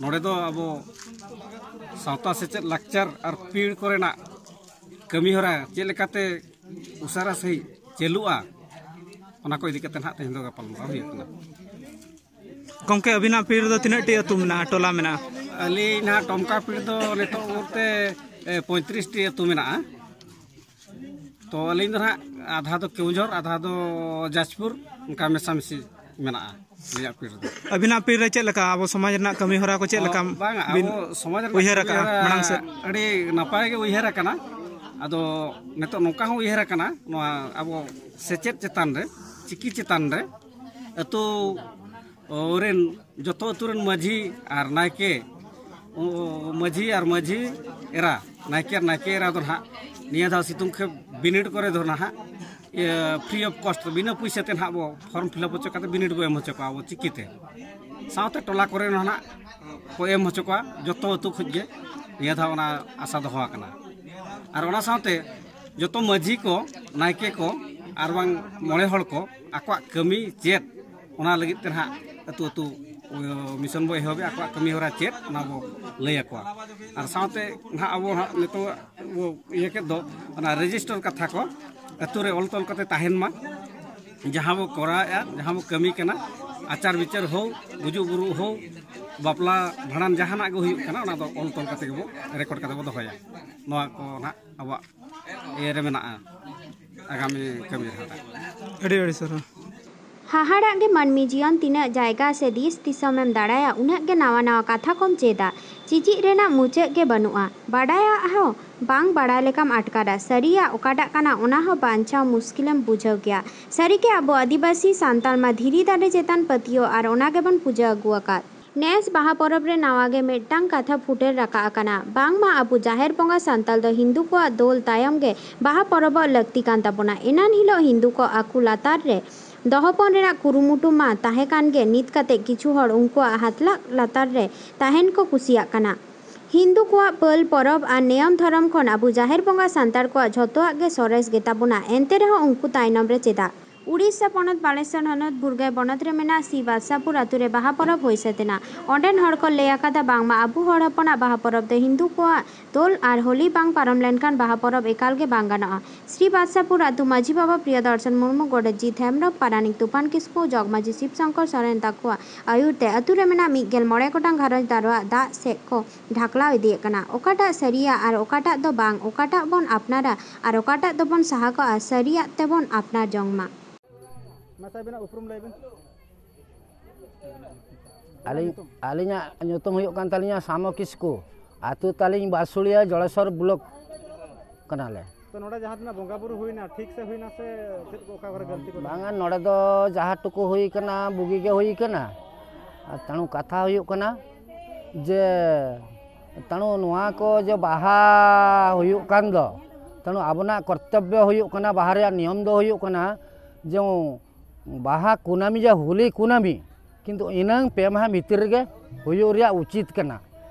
ᱱᱚᱰᱮ ᱫᱚ ᱟᱵᱚ ᱥᱟᱶᱛᱟ ᱥᱮᱪᱮᱫ, ᱞᱟᱠᱪᱟᱨ ᱟᱨ ᱯᱤᱲ ᱠᱚᱨᱮᱱᱟᱜ ᱠᱟᱹᱢᱤᱦᱚᱨᱟ ᱪᱮᱫ ᱞᱮᱠᱟᱛᱮ ᱩᱥᱟᱹᱨᱟ ᱥᱟᱺᱦᱤᱡ ᱪᱟᱹᱞᱩᱜᱼᱟ, ᱚᱱᱟ ᱠᱚ ᱤᱫᱤ ᱠᱟᱛᱮ ᱱᱟᱦᱟᱜ ᱛᱮᱦᱮᱧ ᱫᱚ ᱜᱟᱯᱟᱞᱢᱟᱨᱟᱣ ᱦᱩᱭᱩᱜ ᱠᱟᱱᱟ᱾ ᱜᱚᱢᱠᱮ, ᱟᱹᱵᱤᱱᱟᱜ ᱯᱤᱲ ᱨᱮᱫᱚ ᱛᱤᱱᱟᱹᱜ ᱴᱤ ᱟᱹᱛᱩ ᱢᱮᱱᱟᱜᱼᱟ, ᱴᱚᱞᱟ ᱢᱮᱱᱟᱜᱼᱟ? ᱟᱹᱞᱤᱧ ᱱᱟᱦᱟᱜ ᱴᱚᱢᱠᱟ ᱯᱤᱲ ᱫᱚ ᱱᱤᱛᱚᱜ ᱢᱩᱦᱩᱨᱛᱮ, ᱮ, ᱯᱚᱸᱭᱛᱨᱤᱥ ᱴᱤ ᱟᱹᱛᱩ ᱢᱮᱱᱟᱜᱼᱟ᱾ ᱛᱚ, ᱟᱹᱞᱤᱧ ᱫᱚ ᱱᱟᱦᱟᱜ ᱟᱫᱷᱟ ᱫᱚ ᱠᱮᱣᱚᱱᱡᱷᱚᱨ, ᱟᱫᱷᱟ ᱫᱚ ᱡᱟᱡᱽᱯᱩᱨ, ᱚᱱᱠᱟ ᱢᱮᱥᱟᱢᱤᱥᱤ ᱢᱮᱱᱟᱜᱼᱟ ᱟᱹᱞᱤᱧᱟᱜ ᱯᱤᱲ ᱨᱮᱫᱚ᱾ ᱟᱹᱵᱤᱱᱟᱜ ᱯᱤᱲ ᱨᱮ ᱪᱮᱫ ᱞᱮᱠᱟ ᱟᱵᱚ ᱥᱚᱢᱟᱡᱽ ᱨᱮᱱᱟᱜ ᱠᱟᱹᱢᱤ ᱦᱚᱨᱟ ᱠᱚ ᱪᱮᱫ ᱞᱮᱠᱟ ᱵᱟᱝᱟ, ᱵᱤᱱ ᱟᱵᱚ ᱥᱚᱢᱟᱡᱽ ᱨᱮᱱᱟᱜ ᱩᱭᱦᱟᱹᱨ ᱠᱟᱹᱢᱤ ᱟᱠᱟᱫᱼᱟ ᱦᱚᱨᱟ ᱢᱟᱲᱟᱝ ᱥᱮᱫ? ᱟᱹᱰᱤ ᱱᱟᱯᱟᱭ ᱜᱮ ᱩᱭᱦᱟᱹᱨ ᱟᱠᱟᱱᱟ᱾ ᱟᱫᱚ ᱱᱤᱛᱚᱜ ᱱᱚᱝᱠᱟ ᱦᱚᱸ ᱩᱭᱦᱟᱹᱨ ᱟᱠᱟᱱᱟ, ᱱᱚᱣᱟ ᱟᱵᱚ ᱥᱮᱪᱮᱫ ᱪᱮᱛᱟᱱ ᱨᱮ, ᱪᱤᱠᱤ ᱪᱮᱛᱟᱱ ᱨᱮ ᱟᱹᱛᱩ ᱨᱮᱱ, ᱡᱚᱛᱚ ᱟᱹᱛᱩ ᱨᱮᱱ ᱢᱟᱹᱡᱷᱤ ᱟᱨ ᱱᱟᱭᱠᱮ, ᱚ, ᱢᱟᱹᱡᱷᱤ ᱟᱨ ᱢᱟᱹᱡᱷᱤ ᱮᱨᱟ, ᱱᱟᱭᱠᱮ ᱟᱨ ᱱᱟᱭᱠᱮ ᱮᱨᱟ ᱫᱚ ᱱᱟᱦᱟᱜ ᱱᱤᱭᱟᱹ ᱫᱷᱟᱣ ᱥᱤᱛᱩᱝ ᱠᱷᱮᱯ ᱵᱤᱱᱤᱰ ᱠᱚᱨᱮ ᱫᱚ ᱱᱟᱦᱟᱜ, ᱤᱭᱟᱹ, free of cost, ᱵᱤᱱᱟᱹ ᱯᱩᱭᱥᱟᱹ ᱛᱮ ᱱᱟᱦᱟᱜ ᱵᱚ form fill up ᱦᱚᱪᱚ ᱠᱟᱛᱮ ᱵᱤᱱᱤᱰ ᱵᱚ ᱮᱢ ᱦᱚᱪᱚ ᱠᱚᱣᱟ ᱟᱵᱚ ᱪᱤᱠᱤᱛᱮ᱾ ᱥᱟᱶᱛᱮ ᱴᱚᱞᱟ ᱠᱚᱨᱮ ᱦᱚᱸ ᱱᱟᱦᱟᱜ ᱠᱚ ᱮᱢ ᱦᱚᱪᱚ ᱠᱚᱣᱟ, ᱡᱚᱛᱚ ᱟᱹᱛᱩ ᱠᱷᱚᱱ ᱜᱮ ᱱᱤᱭᱟᱹ ᱫᱷᱟᱣ ᱚᱱᱟ ᱟᱥᱟ ᱫᱚᱦᱚ ᱟᱠᱟᱱᱟ᱾ ᱟᱨ ᱚᱱᱟ ᱥᱟᱶᱛᱮ ᱡᱚᱛᱚ ᱢᱟᱹᱡᱷᱤ ᱠᱚ, ᱱᱟᱭᱠᱮ ᱠᱚ ᱟᱨ ᱵᱟᱝ ᱢᱚᱬᱮ ᱦᱚᱲ ᱠᱚ ᱟᱠᱚᱣᱟᱜ ᱠᱟᱹᱢᱤ ᱪᱮᱫ, ᱚᱱᱟ ᱞᱟᱹᱜᱤᱫ ᱛᱮ ᱱᱟᱦᱟᱜ ᱟᱹᱛᱩ ᱟᱹᱛᱩ, ᱚ, ᱢᱤᱥᱚᱱ ᱵᱚ ᱮᱦᱚᱵᱮᱜᱼᱟ, ᱟᱠᱚᱣᱟᱜ ᱠᱟᱹᱢᱤ ᱦᱚᱨᱟ ᱪᱮᱫ, ᱚᱱᱟ ᱵᱚ ᱞᱟᱹᱭ ᱟᱠᱚᱣᱟ᱾ ᱟᱨ ᱥᱟᱶᱛᱮ ᱱᱟᱦᱟᱜ ᱟᱵᱚ ᱱᱟᱦᱟᱜ ᱱᱤᱛᱚᱜ ᱵᱚ ᱤᱭᱟᱹ ᱠᱮᱫ ᱫᱚ, ᱚᱱᱟ ᱨᱮᱡᱤᱥᱴᱟᱨ ᱠᱟᱛᱷᱟ ᱠᱚ ᱟᱹᱛᱩ ᱨᱮ ᱚᱞ ᱛᱚᱞ ᱠᱟᱛᱮ ᱛᱟᱦᱮᱱ ᱢᱟ᱾ ᱡᱟᱦᱟᱸ ᱵᱚ ᱠᱚᱨᱟᱣᱮᱫᱼᱟ, ᱡᱟᱦᱟᱸ ᱵᱚ ᱠᱟᱹᱢᱤ ᱠᱟᱱᱟ, ᱟᱪᱟᱨ ᱵᱤᱪᱟᱹᱨ ᱦᱳᱠ, ᱜᱩᱡᱩᱜ ᱵᱩᱨᱩᱜ ᱦᱳᱠ, ᱵᱟᱯᱞᱟ ᱵᱷᱟᱸᱰᱟᱱ ᱡᱟᱦᱟᱱᱟᱜ ᱜᱮ ᱦᱩᱭᱩᱜ ᱠᱟᱱᱟ, ᱚᱱᱟ ᱫᱚ ᱚᱞ ᱛᱚᱞ ᱠᱟᱛᱮ ᱜᱮᱵᱚ ᱨᱮᱠᱚᱨᱰ ᱠᱟᱛᱮ ᱵᱚ ᱫᱚᱦᱚᱭᱟ᱾ ᱱᱚᱣᱟ ᱠᱚ ᱱᱟᱦᱟᱜ ᱟᱵᱚᱣᱟᱜ ᱤᱭᱟᱹ ᱨᱮ ᱢᱮᱱᱟᱜᱼᱟ, ᱟᱜᱟᱢᱤ ᱠᱟᱹᱢᱤ ᱨᱮ ᱱᱟᱦᱟᱜ᱾ ᱟᱹᱰᱤ ᱟᱹᱰᱤ ᱥᱟᱨᱦᱟᱣ᱾ ᱦᱟᱦᱟᱲᱟᱜ ᱜᱮ ᱢᱟᱹᱱᱢᱤ ᱡᱤᱭᱚᱱ᱾ ᱛᱤᱱᱟᱹᱜ ᱡᱟᱭᱜᱟ ᱥᱮ ᱫᱤᱥ ᱫᱤᱥᱚᱢᱮᱢ ᱫᱟᱬᱟᱭᱟ, ᱩᱱᱟᱹᱜ ᱜᱮ ᱱᱟᱣᱟ ᱱᱟᱣᱟ ᱠᱟᱛᱷᱟ ᱠᱚᱢ ᱪᱮᱫᱟ᱾ ᱪᱮᱪᱮᱫ ᱨᱮᱱᱟᱜ ᱢᱩᱪᱟᱹᱫ ᱜᱮ ᱵᱟᱹᱱᱩᱜᱼᱟ᱾ ᱵᱟᱰᱟᱭᱟᱜ ᱦᱚᱸ ᱵᱟᱝ ᱵᱟᱲᱟᱭ ᱞᱮᱠᱟᱢ ᱟᱴᱠᱟᱨᱟ᱾ ᱥᱟᱹᱨᱤᱭᱟᱜ ᱚᱠᱟᱴᱟᱜ ᱠᱟᱱᱟ, ᱚᱱᱟ ᱦᱚᱸ ᱵᱟᱧᱪᱟᱣ ᱢᱩᱥᱠᱤᱞᱮᱢ ᱵᱩᱡᱷᱟᱹᱣ ᱜᱮᱭᱟ᱾ ᱥᱟᱹᱨᱤᱜᱮ ᱟᱵᱚ ᱟᱹᱫᱤᱵᱟᱹᱥᱤ ᱥᱟᱱᱛᱟᱲ ᱢᱟ ᱫᱷᱤᱨᱤ ᱫᱟᱨᱮ ᱪᱮᱛᱟᱱ ᱯᱟᱹᱛᱭᱟᱹᱣ ᱟᱨ ᱚᱱᱟ ᱜᱮᱵᱚᱱ ᱯᱩᱡᱟᱹ ᱟᱹᱜᱩ ᱟᱠᱟᱫ᱾ ᱱᱮᱥ ᱵᱟᱦᱟ ᱯᱚᱨᱚᱵᱽ ᱨᱮ ᱱᱟᱣᱟ ᱜᱮ ᱢᱤᱫᱴᱟᱝ ᱠᱟᱛᱷᱟ ᱯᱷᱩᱴᱮᱞ ᱨᱟᱠᱟᱵ ᱟᱠᱟᱱᱟ, ᱵᱟᱝᱢᱟ ᱟᱵᱚ ᱡᱟᱦᱮᱨ ᱵᱚᱸᱜᱟ ᱥᱟᱱᱛᱟᱲ ᱫᱚ ᱦᱤᱱᱫᱩ ᱠᱚᱣᱟᱜ ᱫᱳᱞ ᱛᱟᱭᱚᱢ ᱜᱮ ᱵᱟᱦᱟ ᱯᱚᱨᱚᱵᱚᱜ ᱞᱟᱹᱠᱛᱤ ᱠᱟᱱ ᱛᱟᱵᱚᱱᱟ᱾ ᱮᱱᱟᱱ ᱦᱤᱞᱳᱜ ᱦᱤᱱᱫᱩ ᱠᱚ ᱟᱠᱚ ᱞᱟᱛᱟᱨ ᱨᱮ ᱫᱚᱦᱚᱯᱚᱱ ᱨᱮᱱᱟᱜ ᱠᱩᱨᱩᱢᱩᱴᱩ ᱢᱟ ᱛᱟᱦᱮᱸ ᱠᱟᱱ ᱜᱮ, ᱱᱤᱛ ᱠᱟᱛᱮ ᱠᱤᱪᱷᱩ ᱦᱚᱲ ᱩᱱᱠᱩᱣᱟᱜ ᱦᱟᱛᱞᱟᱜ ᱞᱟᱛᱟᱨ ᱨᱮ ᱛᱟᱦᱮᱱ ᱠᱚ ᱠᱩᱥᱤᱭᱟᱜ ᱠᱟᱱᱟ᱾ ᱦᱤᱱᱫᱩ ᱠᱚᱣᱟᱜ ᱯᱟᱹᱞ ᱯᱚᱨᱚᱵᱽ ᱟᱨ ᱱᱮᱭᱚᱢ ᱫᱷᱚᱨᱚᱢ ᱠᱷᱚᱱ ᱟᱵᱚ ᱡᱟᱦᱮᱨ ᱵᱚᱸᱜᱟ ᱥᱟᱱᱛᱟᱲ ᱠᱚᱣᱟᱜ ᱡᱷᱚᱛᱚᱣᱟᱜ ᱜᱮ ᱥᱚᱨᱮᱥ ᱜᱮᱛᱟ ᱵᱚᱱᱟ, ᱮᱱᱛᱮ ᱨᱮᱦᱚᱸ ᱩᱱᱠᱩ ᱛᱟᱭᱱᱚᱢ ᱨᱮ ᱪᱮᱫᱟᱜ? ᱩᱲᱤᱥᱥᱟ ᱯᱚᱱᱚᱛ ᱵᱟᱞᱮᱥᱚᱨ ᱦᱚᱱᱚᱛ ᱵᱷᱩᱨᱜᱟᱹᱭ ᱵᱚᱱᱚᱛ ᱨᱮ ᱢᱮᱱᱟᱜ ᱥᱤ ᱵᱟᱫᱥᱟᱯᱩᱨ ᱟᱛᱩ ᱨᱮ ᱵᱟᱦᱟ ᱯᱚᱨᱚᱵᱽ ᱦᱩᱭ ᱥᱟᱹᱛ ᱮᱱᱟ᱾ ᱚᱸᱰᱮᱱ ᱦᱚᱲ ᱠᱚ ᱞᱟᱹᱭ ᱟᱠᱟᱫᱟ, ᱵᱟᱝᱢᱟ ᱟᱵᱚ ᱦᱚᱲ ᱦᱚᱯᱚᱱᱟᱜ ᱵᱟᱦᱟ ᱯᱚᱨᱚᱵᱽ ᱫᱚ ᱦᱤᱱᱫᱩ ᱠᱚᱣᱟᱜ ᱫᱳᱞ ᱟᱨ ᱦᱳᱞᱤ ᱵᱟᱝ ᱯᱟᱨᱚᱢ ᱞᱮᱱᱠᱷᱟᱱ ᱵᱟᱦᱟ ᱯᱚᱨᱚᱵᱽ ᱮᱠᱟᱞ ᱜᱮ ᱵᱟᱝ ᱜᱟᱱᱚᱜᱼᱟ᱾ ᱥᱨᱤ ᱵᱟᱫᱥᱟᱯᱩᱨ ᱟᱛᱩ ᱢᱟᱹᱡᱷᱤ ᱵᱟᱵᱟ ᱯᱨᱤᱭᱚᱫᱚᱨᱥᱚᱱ ᱢᱩᱨᱢᱩ, ᱜᱚᱰᱮᱛ ᱡᱤᱛ ᱦᱮᱢᱵᱽᱨᱚᱢ, ᱯᱟᱨᱟᱱᱤᱠ ᱛᱩᱯᱷᱟᱱ ᱠᱤᱥᱠᱩ, ᱡᱚᱜᱽ ᱢᱟᱹᱡᱷᱤ ᱥᱤᱵ ᱥᱚᱝᱠᱚᱨ ᱥᱚᱨᱮᱱ ᱛᱟᱠᱚᱣᱟᱜ ᱟᱹᱭᱩᱨ ᱛᱮ ᱟᱛᱩ ᱨᱮ ᱢᱮᱱᱟᱜ ᱢᱤᱫ ᱜᱮᱞ ᱢᱚᱬᱮ ᱜᱚᱴᱟᱝ ᱜᱷᱟᱨᱚᱸᱡᱽ ᱫᱟᱨᱣᱟᱜ ᱫᱟᱜ ᱥᱮᱫ ᱠᱚ ᱰᱷᱟᱠᱞᱟᱣ ᱤᱫᱤᱭᱮᱫ ᱠᱟᱱᱟ᱾ ᱚᱠᱟᱴᱟᱜ ᱥᱟᱹᱨᱤᱭᱟ ᱟᱨ ᱚᱠᱟᱴᱟᱜ ᱫᱚ ᱵᱟᱝ, ᱚᱠᱟᱴᱟᱜ ᱵᱚᱱ ᱟᱯᱱᱟᱨᱟ ᱟᱨ ᱚᱠᱟᱴᱟᱜ ᱫᱚᱵᱚᱱ ᱥᱟᱦᱟ ᱠᱟᱜᱼᱟ, ᱥᱟᱹᱨᱤᱭᱟᱜ ᱛᱮᱵᱚᱱ ᱟᱯᱱᱟᱨ ᱡᱚᱝ ᱢᱟ᱾ ᱢᱟᱥᱮ ᱟᱵᱤᱱᱟᱜ ᱩᱯᱨᱩᱢ ᱞᱟᱹᱭ ᱵᱤᱱ᱾ ᱟᱹᱞᱤᱧ, ᱟᱹᱞᱤᱧᱟᱜ ᱧᱩᱛᱩᱢ ᱦᱩᱭᱩᱜ ᱠᱟᱱ ᱛᱟᱹᱞᱤᱧᱟ ᱥᱟᱢᱚ ᱠᱤᱥᱠᱩ, ᱟᱹᱛᱩ ᱛᱟᱹᱞᱤᱧ ᱵᱟᱥᱩᱲᱤᱭᱟᱹ, ᱡᱚᱲᱮᱥᱚᱨ ᱵᱞᱚᱠ ᱠᱟᱱᱟᱞᱮ᱾ ᱛᱚ, ᱱᱚᱰᱮ ᱡᱟᱦᱟᱸ ᱛᱤᱱᱟᱹᱜ ᱵᱚᱸᱜᱟ ᱵᱩᱨᱩ ᱦᱩᱭᱱᱟ, ᱴᱷᱤᱠ ᱥᱮ ᱦᱩᱭᱱᱟ ᱥᱮ ᱪᱮᱫ ᱠᱚ, ᱚᱠᱟ ᱠᱚᱨᱮ ᱜᱟᱹᱞᱛᱤ ᱠᱚ? ᱵᱟᱝᱟ, ᱱᱚᱰᱮ ᱫᱚ ᱡᱟᱦᱟᱸ ᱴᱩᱠᱩ ᱦᱩᱭ ᱠᱟᱱᱟ, ᱵᱩᱜᱤ ᱜᱮ ᱦᱩᱭ ᱠᱟᱱᱟ᱾ ᱟᱨ ᱛᱟᱹᱬᱩ ᱠᱟᱛᱷᱟ ᱦᱩᱭᱩᱜ ᱠᱟᱱᱟ ᱡᱮ, ᱛᱟᱹᱬᱩ ᱱᱚᱣᱟ ᱠᱚ ᱡᱮ ᱵᱟᱦᱟ ᱦᱩᱭᱩᱜ ᱠᱟᱱ ᱫᱚ, ᱛᱟᱹᱬᱩ ᱟᱵᱚᱱᱟᱜ ᱠᱚᱨᱛᱚᱵᱵᱚ ᱦᱩᱭᱩᱜ ᱠᱟᱱᱟ, ᱵᱟᱦᱟ ᱨᱮᱭᱟᱜ ᱱᱤᱭᱚᱢ ᱫᱚ ᱦᱩᱭᱩᱜ ᱠᱟᱱᱟ ᱡᱮ, ᱵᱟᱦᱟ ᱠᱩᱱᱟᱹᱢᱤ ᱡᱮ ᱦᱳᱞᱤ ᱠᱩᱱᱟᱹᱢᱤ, ᱠᱤᱱᱛᱩ ᱤᱱᱟᱹᱝ ᱯᱮ ᱢᱟᱦᱟ ᱵᱷᱤᱛᱤᱨ ᱨᱮᱜᱮ ᱦᱩᱭᱩᱜ ᱨᱮᱭᱟᱜ ᱩᱪᱤᱛ ᱠᱟᱱᱟ᱾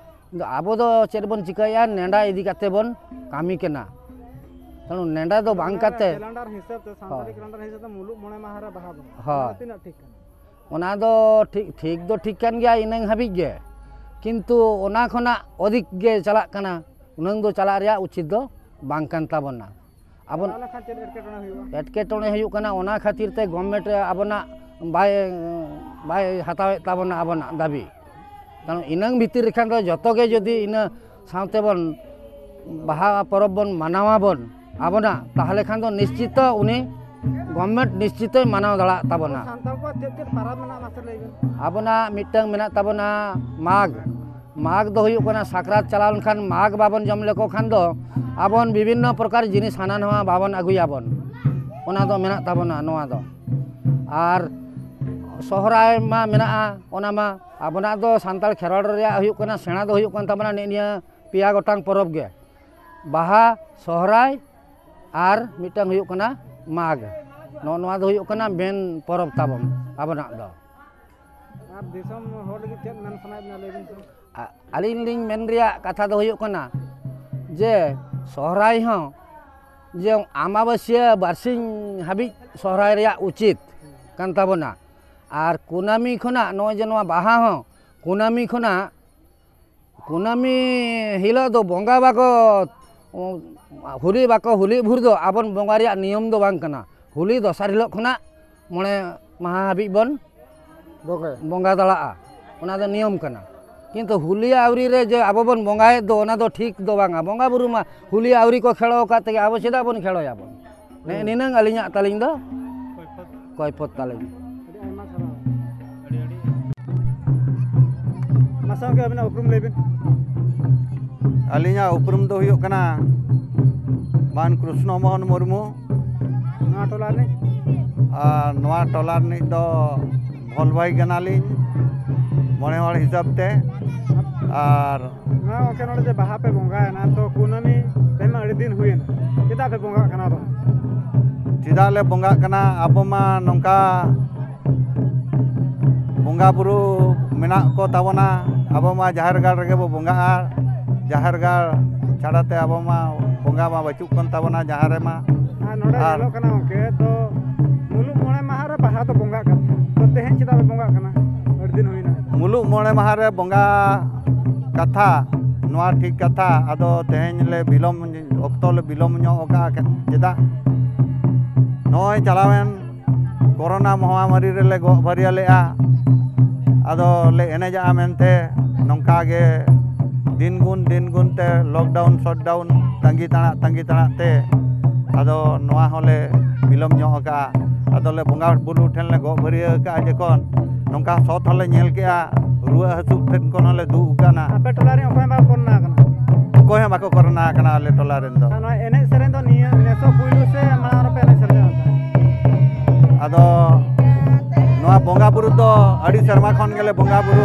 ᱠᱤᱱᱛᱩ ᱟᱵᱚ ᱫᱚ ᱪᱮᱫ ᱵᱚᱱ ᱪᱤᱠᱟᱹᱭᱟ, ᱱᱮᱰᱟ ᱤᱫᱤ ᱠᱟᱛᱮ ᱵᱚᱱ ᱠᱟᱹᱢᱤ ᱠᱟᱱᱟ᱾ ᱛᱟᱹᱬᱩ ᱱᱮᱰᱟ ᱫᱚ ᱵᱟᱝ ᱠᱟᱛᱮ, ᱠᱮᱞᱮᱱᱰᱟᱨ ᱦᱤᱥᱟᱹᱵ ᱛᱮ, ᱥᱟᱱᱛᱟᱲᱤ ᱦᱳᱭ᱾ ᱠᱮᱞᱮᱱᱰᱟᱨ ᱦᱤᱥᱟᱹᱵ ᱛᱮ ᱢᱩᱞᱩᱜ ᱢᱚᱬᱮ ᱢᱟᱦᱟ ᱨᱮ ᱵᱟᱦᱟ ᱵᱚᱸᱜᱟ᱾ ᱦᱳᱭ᱾ ᱚᱱᱟ ᱛᱤᱱᱟᱹᱜ ᱴᱷᱤᱠ ᱠᱟᱱᱟ? ᱚᱱᱟ ᱫᱚ ᱴᱷᱤᱠ, ᱴᱷᱤᱠ ᱫᱚ ᱴᱷᱤᱠ ᱠᱟᱱ ᱜᱮᱭᱟ ᱤᱱᱟᱹᱝ ᱦᱟᱹᱵᱤᱡ ᱜᱮ, ᱠᱤᱱᱛᱩ ᱚᱱᱟ ᱠᱷᱚᱱᱟᱜ ᱚᱫᱷᱤᱠ ᱜᱮ ᱪᱟᱞᱟᱜ ᱠᱟᱱᱟ, ᱩᱱᱟᱹᱝ ᱫᱚ ᱪᱟᱞᱟᱜ ᱨᱮᱭᱟᱜ ᱩᱪᱤᱛ ᱫᱚ ᱵᱟᱝ ᱠᱟᱱ ᱛᱟᱵᱚᱱᱟ᱾ ᱟᱵᱚᱱ ᱪᱟᱞᱟᱣ ᱞᱮᱱᱠᱷᱟᱱ ᱪᱮᱫ ᱮᱴᱠᱮᱴᱚᱬᱮ ᱦᱩᱭᱩᱜᱼᱟ? ᱮᱴᱠᱮᱴᱚᱬᱮ ᱦᱩᱭᱩᱜ ᱠᱟᱱᱟ, ᱚᱱᱟ ᱠᱷᱟᱹᱛᱤᱨ ᱛᱮ ᱜᱚᱵᱷᱢᱮᱱᱴ ᱟᱵᱚᱱᱟᱜ ᱵᱟᱭ, ᱵᱟᱭ ᱦᱟᱛᱟᱣᱮᱫ ᱛᱟᱵᱚᱱᱟ ᱟᱵᱚᱱᱟᱜ ᱫᱟᱹᱵᱤ᱾ ᱠᱟᱨᱚᱱ ᱤᱱᱟᱹᱝ ᱵᱷᱤᱛᱤᱨ ᱨᱮᱠᱷᱟᱱ ᱫᱚ ᱡᱚᱛᱚ ᱜᱮ ᱡᱩᱫᱤ ᱤᱱᱟᱹ ᱥᱟᱶᱛᱮ ᱵᱚᱱ ᱵᱟᱦᱟ ᱯᱚᱨᱚᱵᱽ ᱵᱚᱱ ᱢᱟᱱᱟᱣᱟᱵᱚᱱ ᱟᱵᱚᱱᱟᱜ, ᱛᱟᱦᱚᱞᱮ ᱠᱷᱟᱱ ᱫᱚ ᱱᱤᱥᱪᱤᱛᱚ ᱩᱱᱤ ᱜᱚᱵᱷᱢᱮᱱᱴ ᱱᱤᱥᱪᱤᱛᱚᱭ ᱢᱟᱱᱟᱣ ᱫᱟᱲᱮᱭᱟᱜ ᱛᱟᱵᱚᱱᱟ᱾ ᱥᱟᱱᱛᱟᱲ ᱠᱚᱣᱟᱜ ᱪᱮᱫ ᱪᱮᱫ ᱯᱟᱨᱟᱵᱽ ᱢᱮᱱᱟᱜᱼᱟ, ᱢᱟᱥᱮ ᱞᱟᱹᱭ ᱵᱤᱱ? ᱟᱵᱚᱱᱟᱜ ᱢᱤᱫᱴᱟᱝ ᱢᱮᱱᱟᱜ ᱛᱟᱵᱚᱱᱟ ᱢᱟᱜᱽ᱾ ᱢᱟᱜᱽ ᱫᱚ ᱦᱩᱭᱩᱜ ᱠᱟᱱᱟ ᱥᱟᱠᱨᱟᱛ ᱪᱟᱞᱟᱣ ᱞᱮᱱᱠᱷᱟᱱ ᱢᱟᱜᱽ ᱵᱟᱵᱚᱱ ᱡᱚᱢ ᱞᱮᱠᱚ ᱠᱷᱟᱱ ᱫᱚ ᱟᱵᱚᱱ ᱵᱤᱵᱷᱤᱱᱱᱚ ᱯᱨᱚᱠᱟᱨ ᱡᱤᱱᱤᱥ ᱦᱟᱱᱟ ᱱᱟᱣᱟ ᱵᱟᱵᱚᱱ ᱟᱹᱜᱩᱭᱟᱵᱚᱱ᱾ ᱚᱱᱟ ᱫᱚ ᱢᱮᱱᱟᱜ ᱛᱟᱵᱚᱱᱟ ᱱᱚᱣᱟ ᱫᱚ᱾ ᱟᱨ ᱥᱚᱦᱨᱟᱭ ᱢᱟ ᱢᱮᱱᱟᱜᱼᱟ, ᱚᱱᱟ ᱢᱟ ᱟᱵᱚᱱᱟᱜ ᱫᱚ ᱥᱟᱱᱛᱟᱲ ᱠᱷᱮᱨᱣᱟᱲ ᱨᱮᱭᱟᱜ ᱦᱩᱭᱩᱜ ᱠᱟᱱᱟ, ᱥᱮᱬᱟ ᱫᱚ ᱦᱩᱭᱩᱜ ᱠᱟᱱ ᱛᱟᱵᱚᱱᱟ ᱱᱤᱜ ᱱᱤᱭᱟᱹ ᱯᱮᱭᱟ ᱜᱚᱴᱟᱝ ᱯᱚᱨᱚᱵᱽ ᱜᱮ, ᱵᱟᱦᱟ, ᱥᱚᱦᱨᱟᱭ ᱟᱨ ᱢᱤᱫᱴᱟᱝ ᱦᱩᱭᱩᱜ ᱠᱟᱱᱟ ᱢᱟᱜᱽ᱾ ᱱᱚᱜᱼᱚ ᱱᱚᱣᱟ ᱫᱚ ᱦᱩᱭᱩᱜ ᱠᱟᱱᱟ ᱢᱮᱱ ᱯᱚᱨᱚᱵᱽ ᱛᱟᱵᱚᱱ ᱟᱵᱚᱱᱟᱜ ᱫᱚ᱾ ᱟᱨ ᱫᱤᱥᱚᱢ ᱦᱚᱲ ᱞᱟᱹᱜᱤᱫ ᱪᱮᱫ ᱢᱮᱱ ᱥᱟᱱᱟᱭᱮᱫ ᱵᱮᱱᱟ, ᱞᱟᱹᱭ ᱵᱤᱱ ᱥᱮ? ᱟ-, ᱟᱹᱞᱤᱧ ᱞᱤᱧ ᱢᱮᱱ ᱨᱮᱭᱟᱜ ᱠᱟᱛᱷᱟ ᱫᱚ ᱦᱩᱭᱩᱜ ᱠᱟᱱᱟ ᱡᱮ ᱥᱚᱦᱨᱟᱭ ᱦᱚᱸ ᱡᱮ ᱟᱢᱟᱵᱟᱹᱥᱭᱟᱹ ᱵᱟᱨᱥᱤᱧ ᱦᱟᱹᱵᱤᱡ ᱥᱚᱦᱨᱟᱭ ᱨᱮᱭᱟᱜ ᱩᱪᱤᱛ ᱠᱟᱱ ᱛᱟᱵᱚᱱᱟ᱾ ᱟᱨ ᱠᱩᱱᱟᱹᱢᱤ ᱠᱷᱚᱱᱟᱜ ᱱᱚᱜᱼᱚᱭ ᱡᱮ ᱱᱚᱣᱟ ᱵᱟᱦᱟ ᱦᱚᱸ ᱠᱩᱱᱟᱹᱢᱤ ᱠᱷᱚᱱᱟᱜ, ᱠᱩᱱᱟᱹᱢᱤ ᱦᱤᱞᱳᱜ ᱫᱚ ᱵᱚᱸᱜᱟ ᱵᱟᱠᱚ, ᱦᱳᱞᱤ ᱵᱟᱠᱚ ᱦᱳᱞᱤ ᱵᱷᱳᱨ ᱫᱚ ᱟᱵᱚᱱ ᱵᱚᱸᱜᱟ ᱨᱮᱭᱟᱜ ᱱᱤᱭᱚᱢ ᱫᱚ ᱵᱟᱝ ᱠᱟᱱᱟ᱾ ᱦᱳᱞᱤ ᱫᱚᱥᱟᱨ ᱦᱤᱞᱳᱜ ᱠᱷᱚᱱᱟᱜ ᱢᱚᱬᱮ ᱢᱟᱦᱟ ᱦᱟᱹᱵᱤᱡ ᱵᱚᱱ ᱵᱚᱸᱜᱟᱭᱟ᱾ ᱵᱚᱸᱜᱟ ᱫᱟᱲᱮᱭᱟᱜᱼᱟ, ᱚᱱᱟ ᱫᱚ ᱱᱤᱭᱚᱢ ᱠᱟᱱᱟ᱾ ᱠᱤᱱᱛᱩ ᱦᱳᱞᱤ ᱟᱹᱣᱨᱤ ᱨᱮ ᱡᱮ ᱟᱵᱚ ᱵᱚᱱ ᱵᱚᱸᱜᱟᱭᱮᱫ ᱫᱚ, ᱚᱱᱟ ᱫᱚ ᱴᱷᱤᱠ ᱫᱚ ᱵᱟᱝᱟ᱾ ᱵᱚᱸᱜᱟ ᱵᱩᱨᱩ ᱢᱟ ᱦᱳᱞᱤ ᱟᱹᱣᱨᱤ ᱠᱚ ᱠᱷᱮᱲᱚ ᱟᱠᱟᱫ ᱛᱮᱜᱮ ᱟᱵᱚ ᱪᱮᱫᱟᱜ ᱵᱚᱱ ᱠᱷᱮᱲᱚᱭᱟᱵᱚᱱ? ᱱᱮᱜᱼᱮ ᱱᱤᱱᱟᱹᱝ ᱟᱹᱞᱤᱧᱟᱜ ᱛᱟᱹᱞᱤᱧ ᱫᱚ ᱠᱚᱭᱯᱚᱛ ᱛᱟᱹᱞᱤᱧ᱾ ᱟᱹᱰᱤ ᱟᱭᱢᱟ ᱥᱟᱨᱦᱟᱣ᱾ ᱢᱟᱥᱮ ᱜᱚᱢᱠᱮ, ᱟᱹᱵᱤᱱᱟᱜ ᱩᱯᱨᱩᱢ ᱞᱟᱹᱭ ᱵᱤᱱ᱾ ᱟᱹᱞᱤᱧᱟᱜ ᱩᱯᱨᱩᱢ ᱫᱚ ᱦᱩᱭᱩᱜ ᱠᱟᱱᱟ ᱢᱟᱱ ᱠᱨᱤᱥᱱᱚ ᱢᱳᱦᱚᱱ ᱢᱩᱨᱢᱩ᱾ ᱱᱚᱣᱟ ᱴᱚᱞᱟ ᱨᱤᱱᱤᱡ? ᱟᱨ ᱱᱚᱣᱟ ᱴᱚᱞᱟ ᱨᱤᱱᱤᱡ ᱫᱚ ᱵᱷᱚᱞᱵᱷᱟᱭ ᱠᱟᱱᱟᱞᱤᱧ, ᱢᱚᱬᱮ ᱦᱚᱲ ᱦᱤᱥᱟᱹᱵ ᱛᱮ᱾ ᱟᱨ ᱱᱚᱣᱟ ᱜᱚᱢᱠᱮ, ᱱᱚᱰᱮ ᱡᱮ ᱵᱟᱦᱟ ᱯᱮ ᱵᱚᱸᱜᱟᱭᱮᱱᱟ, ᱛᱚ ᱠᱩᱱᱟᱹᱢᱤ ᱛᱮᱦᱮᱧ ᱢᱟ ᱟᱹᱰᱤ ᱫᱤᱱ ᱦᱩᱭᱮᱱᱟ, ᱪᱮᱫᱟᱜ ᱯᱮ ᱵᱚᱸᱜᱟᱜ ᱠᱟᱱᱟ ᱵᱟᱦᱟ? ᱪᱮᱫᱟᱜ ᱞᱮ ᱵᱚᱸᱜᱟᱜ ᱠᱟᱱᱟ? ᱟᱵᱚ ᱢᱟ ᱱᱚᱝᱠᱟ ᱵᱚᱸᱜᱟ ᱵᱩᱨᱩ ᱢᱮᱱᱟᱜ ᱠᱚ ᱛᱟᱵᱚᱱᱟ, ᱟᱵᱚ ᱢᱟ ᱡᱟᱦᱮᱨ ᱜᱟᱲ ᱨᱮᱜᱮ ᱵᱚ ᱵᱚᱸᱜᱟᱜᱼᱟ᱾ ᱡᱟᱦᱮᱨ ᱜᱟᱲ ᱪᱷᱟᱲᱟ ᱛᱮ ᱟᱵᱚ ᱢᱟ ᱵᱚᱸᱜᱟ ᱢᱟ ᱵᱟᱹᱪᱩᱜ ᱠᱟᱱ ᱛᱟᱵᱚᱱᱟ ᱡᱟᱦᱟᱸ ᱨᱮᱢᱟ᱾ ᱟᱨ ᱱᱚᱰᱮ ᱟᱨ ᱧᱮᱞᱚᱜ ᱠᱟᱱᱟ ᱜᱚᱢᱠᱮ, ᱛᱚ ᱢᱩᱞᱩᱜ ᱢᱚᱬᱮ ᱢᱟᱦᱟ ᱨᱮ ᱵᱟᱦᱟ ᱫᱚ ᱵᱚᱸᱜᱟᱜ ᱠᱟᱛᱷᱟ, ᱛᱚ ᱛᱮᱦᱮᱧ ᱪᱮᱫᱟᱜ ᱯᱮ ᱵᱚᱸᱜᱟᱜ ᱠᱟᱱᱟ? ᱟᱹᱰᱤ ᱫᱤᱱ ᱦᱩᱭᱱᱟ᱾ ᱢᱩᱞᱩᱜ ᱢᱚᱬᱮ ᱢᱟᱦᱟ ᱨᱮ ᱵᱚᱸᱜᱟ ᱠᱟᱛᱷᱟ, ᱱᱚᱣᱟ ᱴᱷᱤᱠ ᱠᱟᱛᱷᱟ᱾ ᱟᱫᱚ ᱛᱮᱦᱮᱧ ᱞᱮ ᱵᱤᱞᱚᱢ, ᱚᱠᱛᱚ ᱞᱮ ᱵᱤᱞᱚᱢ ᱧᱚᱜ ᱟᱠᱟᱫᱼᱟ᱾ ᱪᱮᱫᱟᱜ? ᱱᱚᱜᱼᱚᱭ ᱪᱟᱞᱟᱣᱮᱱ ᱠᱳᱨᱳᱱᱟ ᱢᱚᱦᱟᱢᱟᱨᱤ ᱨᱮᱞᱮ ᱜᱚᱜ ᱵᱷᱟᱹᱨᱭᱟᱹ ᱞᱮᱫᱼᱟ᱾ ᱟᱫᱚ ᱞᱮ ᱮᱱᱮᱡᱟᱜᱼᱟ ᱢᱮᱱᱛᱮ ᱱᱚᱝᱠᱟ ᱜᱮ ᱫᱤᱱ ᱜᱩᱱ ᱫᱤᱱ ᱜᱩᱱ ᱛᱮ ᱞᱚᱠᱰᱟᱣᱩᱱ ᱥᱚᱴᱰᱟᱣᱩᱱ ᱛᱟᱺᱜᱤ ᱛᱟᱲᱟᱜ ᱛᱟᱺᱜᱤ ᱛᱟᱲᱟᱜ ᱛᱮ ᱟᱫᱚ ᱱᱚᱣᱟ ᱦᱚᱸᱞᱮ ᱵᱤᱞᱚᱢ ᱧᱚᱜ ᱟᱠᱟᱜᱼᱟ᱾ ᱟᱫᱚᱞᱮ ᱵᱚᱸᱜᱟ ᱵᱩᱨᱩ ᱴᱷᱮᱱ ᱞᱮ ᱜᱚᱜ ᱵᱷᱟᱹᱨᱭᱟᱹ ᱟᱠᱟᱜᱼᱟ, ᱡᱚᱠᱷᱚᱱ ᱱᱚᱝᱠᱟ ᱥᱚᱛ ᱦᱚᱸᱞᱮ ᱧᱮᱞ ᱠᱮᱜᱼᱟ, ᱨᱩᱣᱟᱹ ᱦᱟᱹᱥᱩ ᱴᱷᱮᱱ ᱠᱷᱚᱱ ᱦᱚᱸᱞᱮ ᱫᱩᱜ ᱟᱠᱟᱱᱟ᱾ ᱟᱯᱮ ᱴᱚᱞᱟ ᱨᱮ ᱚᱠᱚᱭ ᱦᱚᱸ ᱵᱟᱠᱚ ᱠᱚᱨᱳᱱᱟ ᱟᱠᱟᱱᱟ? ᱚᱠᱚᱭ ᱦᱚᱸ ᱵᱟᱠᱚ ᱠᱚᱨᱳᱱᱟ ᱟᱠᱟᱱᱟ ᱟᱞᱮ ᱴᱚᱞᱟ ᱨᱮᱱ ᱫᱚ᱾ ᱟᱨ ᱱᱚᱣᱟ ᱮᱱᱮᱡ ᱥᱮᱨᱮᱧ ᱫᱚ ᱱᱤᱭᱟᱹ ᱱᱮᱥᱚᱜ ᱯᱩᱭᱞᱩ ᱥᱮ ᱢᱟᱲᱟᱝ ᱨᱮᱯᱮ ᱮᱱᱮᱡ ᱥᱮᱨᱮᱧ ᱞᱮᱫᱟ? ᱟᱫᱚ ᱱᱚᱣᱟ ᱵᱚᱸᱜᱟ ᱵᱩᱨᱩ ᱫᱚ ᱟᱹᱰᱤ ᱥᱮᱨᱢᱟ ᱠᱷᱚᱱ ᱜᱮᱞᱮ ᱵᱚᱸᱜᱟ ᱵᱩᱨᱩ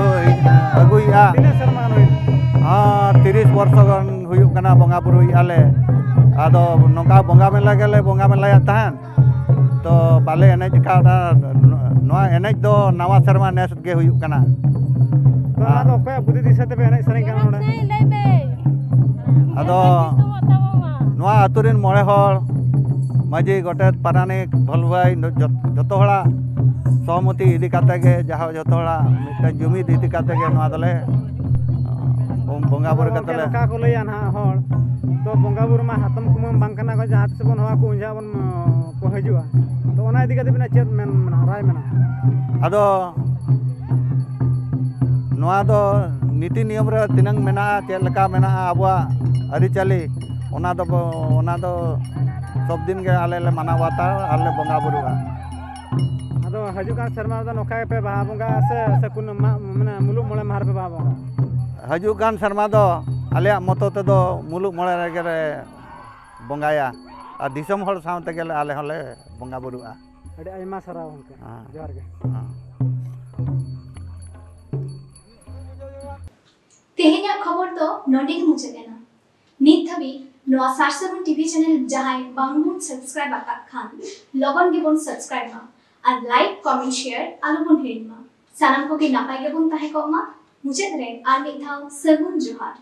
ᱟᱹᱜᱩᱭᱮᱫᱼᱟ᱾ ᱛᱤᱱᱟᱹᱜ ᱥᱮᱨᱢᱟ ᱜᱟᱱ ᱦᱩᱭᱱᱟ? ᱦᱮᱸ, ᱛᱤᱨᱤᱥ ᱵᱚᱨᱥᱚ ᱜᱟᱱ ᱦᱩᱭᱩᱜ ᱠᱟᱱᱟ ᱵᱚᱸᱜᱟ ᱵᱩᱨᱩᱭᱮᱫᱼᱟ ᱞᱮ᱾ ᱟᱫᱚ ᱱᱚᱝᱠᱟ ᱵᱚᱸᱜᱟ ᱢᱮᱞᱟ ᱜᱮᱞᱮ ᱵᱚᱸᱜᱟ ᱢᱮᱞᱟᱭᱮᱫ ᱛᱟᱦᱮᱸᱫ, ᱛᱚ ᱵᱟᱞᱮ ᱮᱱᱮᱡ ᱟᱠᱟᱫᱼᱟ᱾ ᱱᱚᱣᱟ ᱮᱱᱮᱡ ᱫᱚ ᱱᱟᱣᱟ ᱥᱮᱨᱢᱟ ᱱᱮᱥ ᱜᱮ ᱦᱩᱭᱩᱜ ᱠᱟᱱᱟ᱾ ᱛᱚ ᱚᱱᱟ ᱫᱚ ᱚᱠᱚᱭᱟᱜ ᱵᱩᱫᱷᱤ ᱫᱤᱥᱟᱹ ᱛᱮᱯᱮ ᱮᱱᱮᱡ ᱥᱮᱨᱮᱧ ᱠᱟᱱᱟ ᱱᱚᱰᱮ? ᱟᱫᱚ ᱱᱚᱣᱟ ᱟᱹᱛᱩ ᱨᱮᱱ ᱢᱚᱬᱮ ᱦᱚᱲ, ᱢᱟᱹᱡᱷᱤ, ᱜᱚᱰᱮᱛ, ᱯᱟᱨᱟᱱᱤᱠ, ᱵᱷᱚᱞᱵᱷᱟᱹᱭ, ᱡᱚᱛ-, ᱡᱚᱛᱚ ᱦᱚᱲᱟᱜ ᱥᱚᱦᱚᱢᱚᱛᱤ ᱤᱫᱤ ᱠᱟᱛᱮ ᱜᱮ, ᱡᱟᱦᱟᱸ ᱡᱚᱛᱚ ᱦᱚᱲᱟᱜ ᱢᱤᱫᱴᱟᱝ ᱡᱩᱢᱤᱫ ᱤᱫᱤ ᱠᱟᱛᱮ ᱜᱮ ᱱᱚᱣᱟ ᱫᱚᱞᱮ, ᱵᱚᱸᱜᱟ ᱵᱩᱨᱩ ᱜᱚᱢᱠᱮ, ᱠᱟᱛᱮ ᱞᱮ ᱱᱚᱝᱠᱟ ᱠᱚ ᱞᱟᱹᱭᱟ ᱱᱟᱦᱟᱜ ᱦᱚᱲ, ᱛᱚ ᱵᱚᱸᱜᱟ ᱵᱩᱨᱩ ᱢᱟ ᱦᱟᱛᱚᱢ ᱠᱩᱢᱟᱹᱝ ᱵᱟᱝ ᱠᱟᱱᱟ ᱠᱚ, ᱡᱟᱦᱟᱸ ᱛᱤᱥ ᱵᱚᱱ ᱦᱚᱦᱚ ᱟᱠᱚ ᱩᱱ ᱡᱚᱦᱚᱜ ᱵᱚᱱ, ᱠᱚ ᱦᱤᱡᱩᱜᱼᱟ᱾ ᱛᱚ ᱚᱱᱟ ᱤᱫᱤ ᱠᱟᱛᱮ ᱵᱤᱱᱟᱜ ᱪᱮᱫ ᱢᱮᱱ ᱢᱮᱱᱟᱜᱼᱟ, ᱨᱟᱭ ᱢᱮᱱᱟᱜᱼᱟ? ᱟᱫᱚ ᱱᱚᱣᱟ ᱫᱚ ᱱᱤᱛᱤ ᱱᱤᱭᱚᱢ ᱨᱮ ᱛᱤᱱᱟᱹᱝ ᱢᱮᱱᱟᱜᱼᱟ, ᱪᱮᱫ ᱞᱮᱠᱟ ᱢᱮᱱᱟᱜᱼᱟ ᱟᱵᱚᱣᱟᱜ ᱟᱹᱨᱤᱪᱟᱹᱞᱤ, ᱚᱱᱟ ᱫᱚ ᱵᱚ-, ᱚᱱᱟ ᱫᱚ ᱥᱚᱵ ᱫᱤᱱ ᱜᱮ ᱟᱞᱮ ᱞᱮ ᱢᱟᱱᱟᱣ ᱵᱟᱛᱟᱣᱟ ᱟᱨ ᱞᱮ ᱵᱚᱸᱜᱟ ᱵᱩᱨᱩᱜᱼᱟ᱾ ᱟᱫᱚ ᱦᱤᱡᱩᱜ ᱠᱟᱱ ᱥᱮᱨᱢᱟ ᱨᱮᱫᱚ ᱱᱚᱝᱠᱟ ᱜᱮᱯᱮ ᱵᱟᱦᱟ ᱵᱚᱸᱜᱟᱜᱼᱟ ᱥᱮ, ᱥᱮ ᱠᱩᱱᱟᱹ ᱢᱟᱜ, ᱢᱟᱱᱮ ᱢᱩᱞᱩᱜ ᱢᱚᱬᱮ ᱢᱟᱦᱟ ᱨᱮᱯᱮ ᱵᱟᱦᱟ ᱵᱚᱸᱜᱟᱜᱼᱟ? ᱦᱤᱡᱩᱜ ᱠᱟᱱ ᱥᱮᱨᱢᱟ ᱫᱚ ᱟᱞᱮᱭᱟᱜ ᱢᱚᱛᱚ ᱛᱮᱫᱚ ᱢᱩᱞᱩᱜ ᱢᱚᱬᱮ ᱨᱮᱜᱮ ᱞᱮ ᱵᱚᱸᱜᱟᱭᱟ ᱟᱨ ᱫᱤᱥᱚᱢ ᱦᱚᱲ ᱥᱟᱶ ᱛᱮᱜᱮ ᱞᱮ, ᱟᱞᱮ ᱦᱚᱸᱞᱮ ᱵᱚᱸᱜᱟ ᱵᱩᱨᱩᱜᱼᱟ᱾ ᱟᱹᱰᱤ ᱟᱭᱢᱟ ᱥᱟᱨᱦᱟᱣ ᱜᱚᱢᱠᱮ᱾ ᱦᱮᱸ᱾ ᱡᱚᱦᱟᱨ ᱜᱮ᱾ ᱦᱮᱸ᱾ ᱛᱮᱦᱮᱧᱟᱜ ᱠᱷᱚᱵᱚᱨ ᱫᱚ ᱱᱚᱰᱮ ᱜᱮ ᱢᱩᱪᱟᱹᱫ ᱮᱱᱟ᱾ ᱱᱤᱛ ᱫᱷᱟᱹᱵᱤᱡ ᱱᱚᱣᱟ ᱥᱟᱨᱥᱟᱹᱜᱩᱱ ᱴᱤᱵᱷᱤ ᱪᱮᱱᱮᱞ ᱡᱟᱦᱟᱸᱭ ᱵᱟᱝᱵᱚᱱ ᱥᱟᱵᱥᱠᱨᱟᱭᱤᱵ ᱟᱠᱟᱫ ᱠᱷᱟᱱ, ᱞᱚᱜᱚᱱ ᱜᱮᱵᱚᱱ ᱥᱟᱵᱥᱠᱨᱟᱭᱤᱵ ᱢᱟ ᱟᱨ ᱞᱟᱭᱤᱠ, ᱠᱚᱢᱮᱱᱴ, ᱥᱮᱭᱟᱨ ᱟᱞᱚᱵᱚᱱ ᱦᱤᱲᱤᱧ ᱢᱟ᱾ ᱥᱟᱱᱟᱢ ᱠᱚᱜᱮ ᱱᱟᱯᱟᱭ ᱜᱮᱵᱚᱱ ᱛᱟᱦᱮᱸ ᱠᱚᱜ ᱢᱟ᱾ ᱢᱩᱪᱟᱹᱫ ᱨᱮ ᱟᱨ ᱢᱤᱫ ᱫᱷᱟᱣ ᱥᱟᱹᱜᱩᱱ ᱡᱚᱦᱟᱨ᱾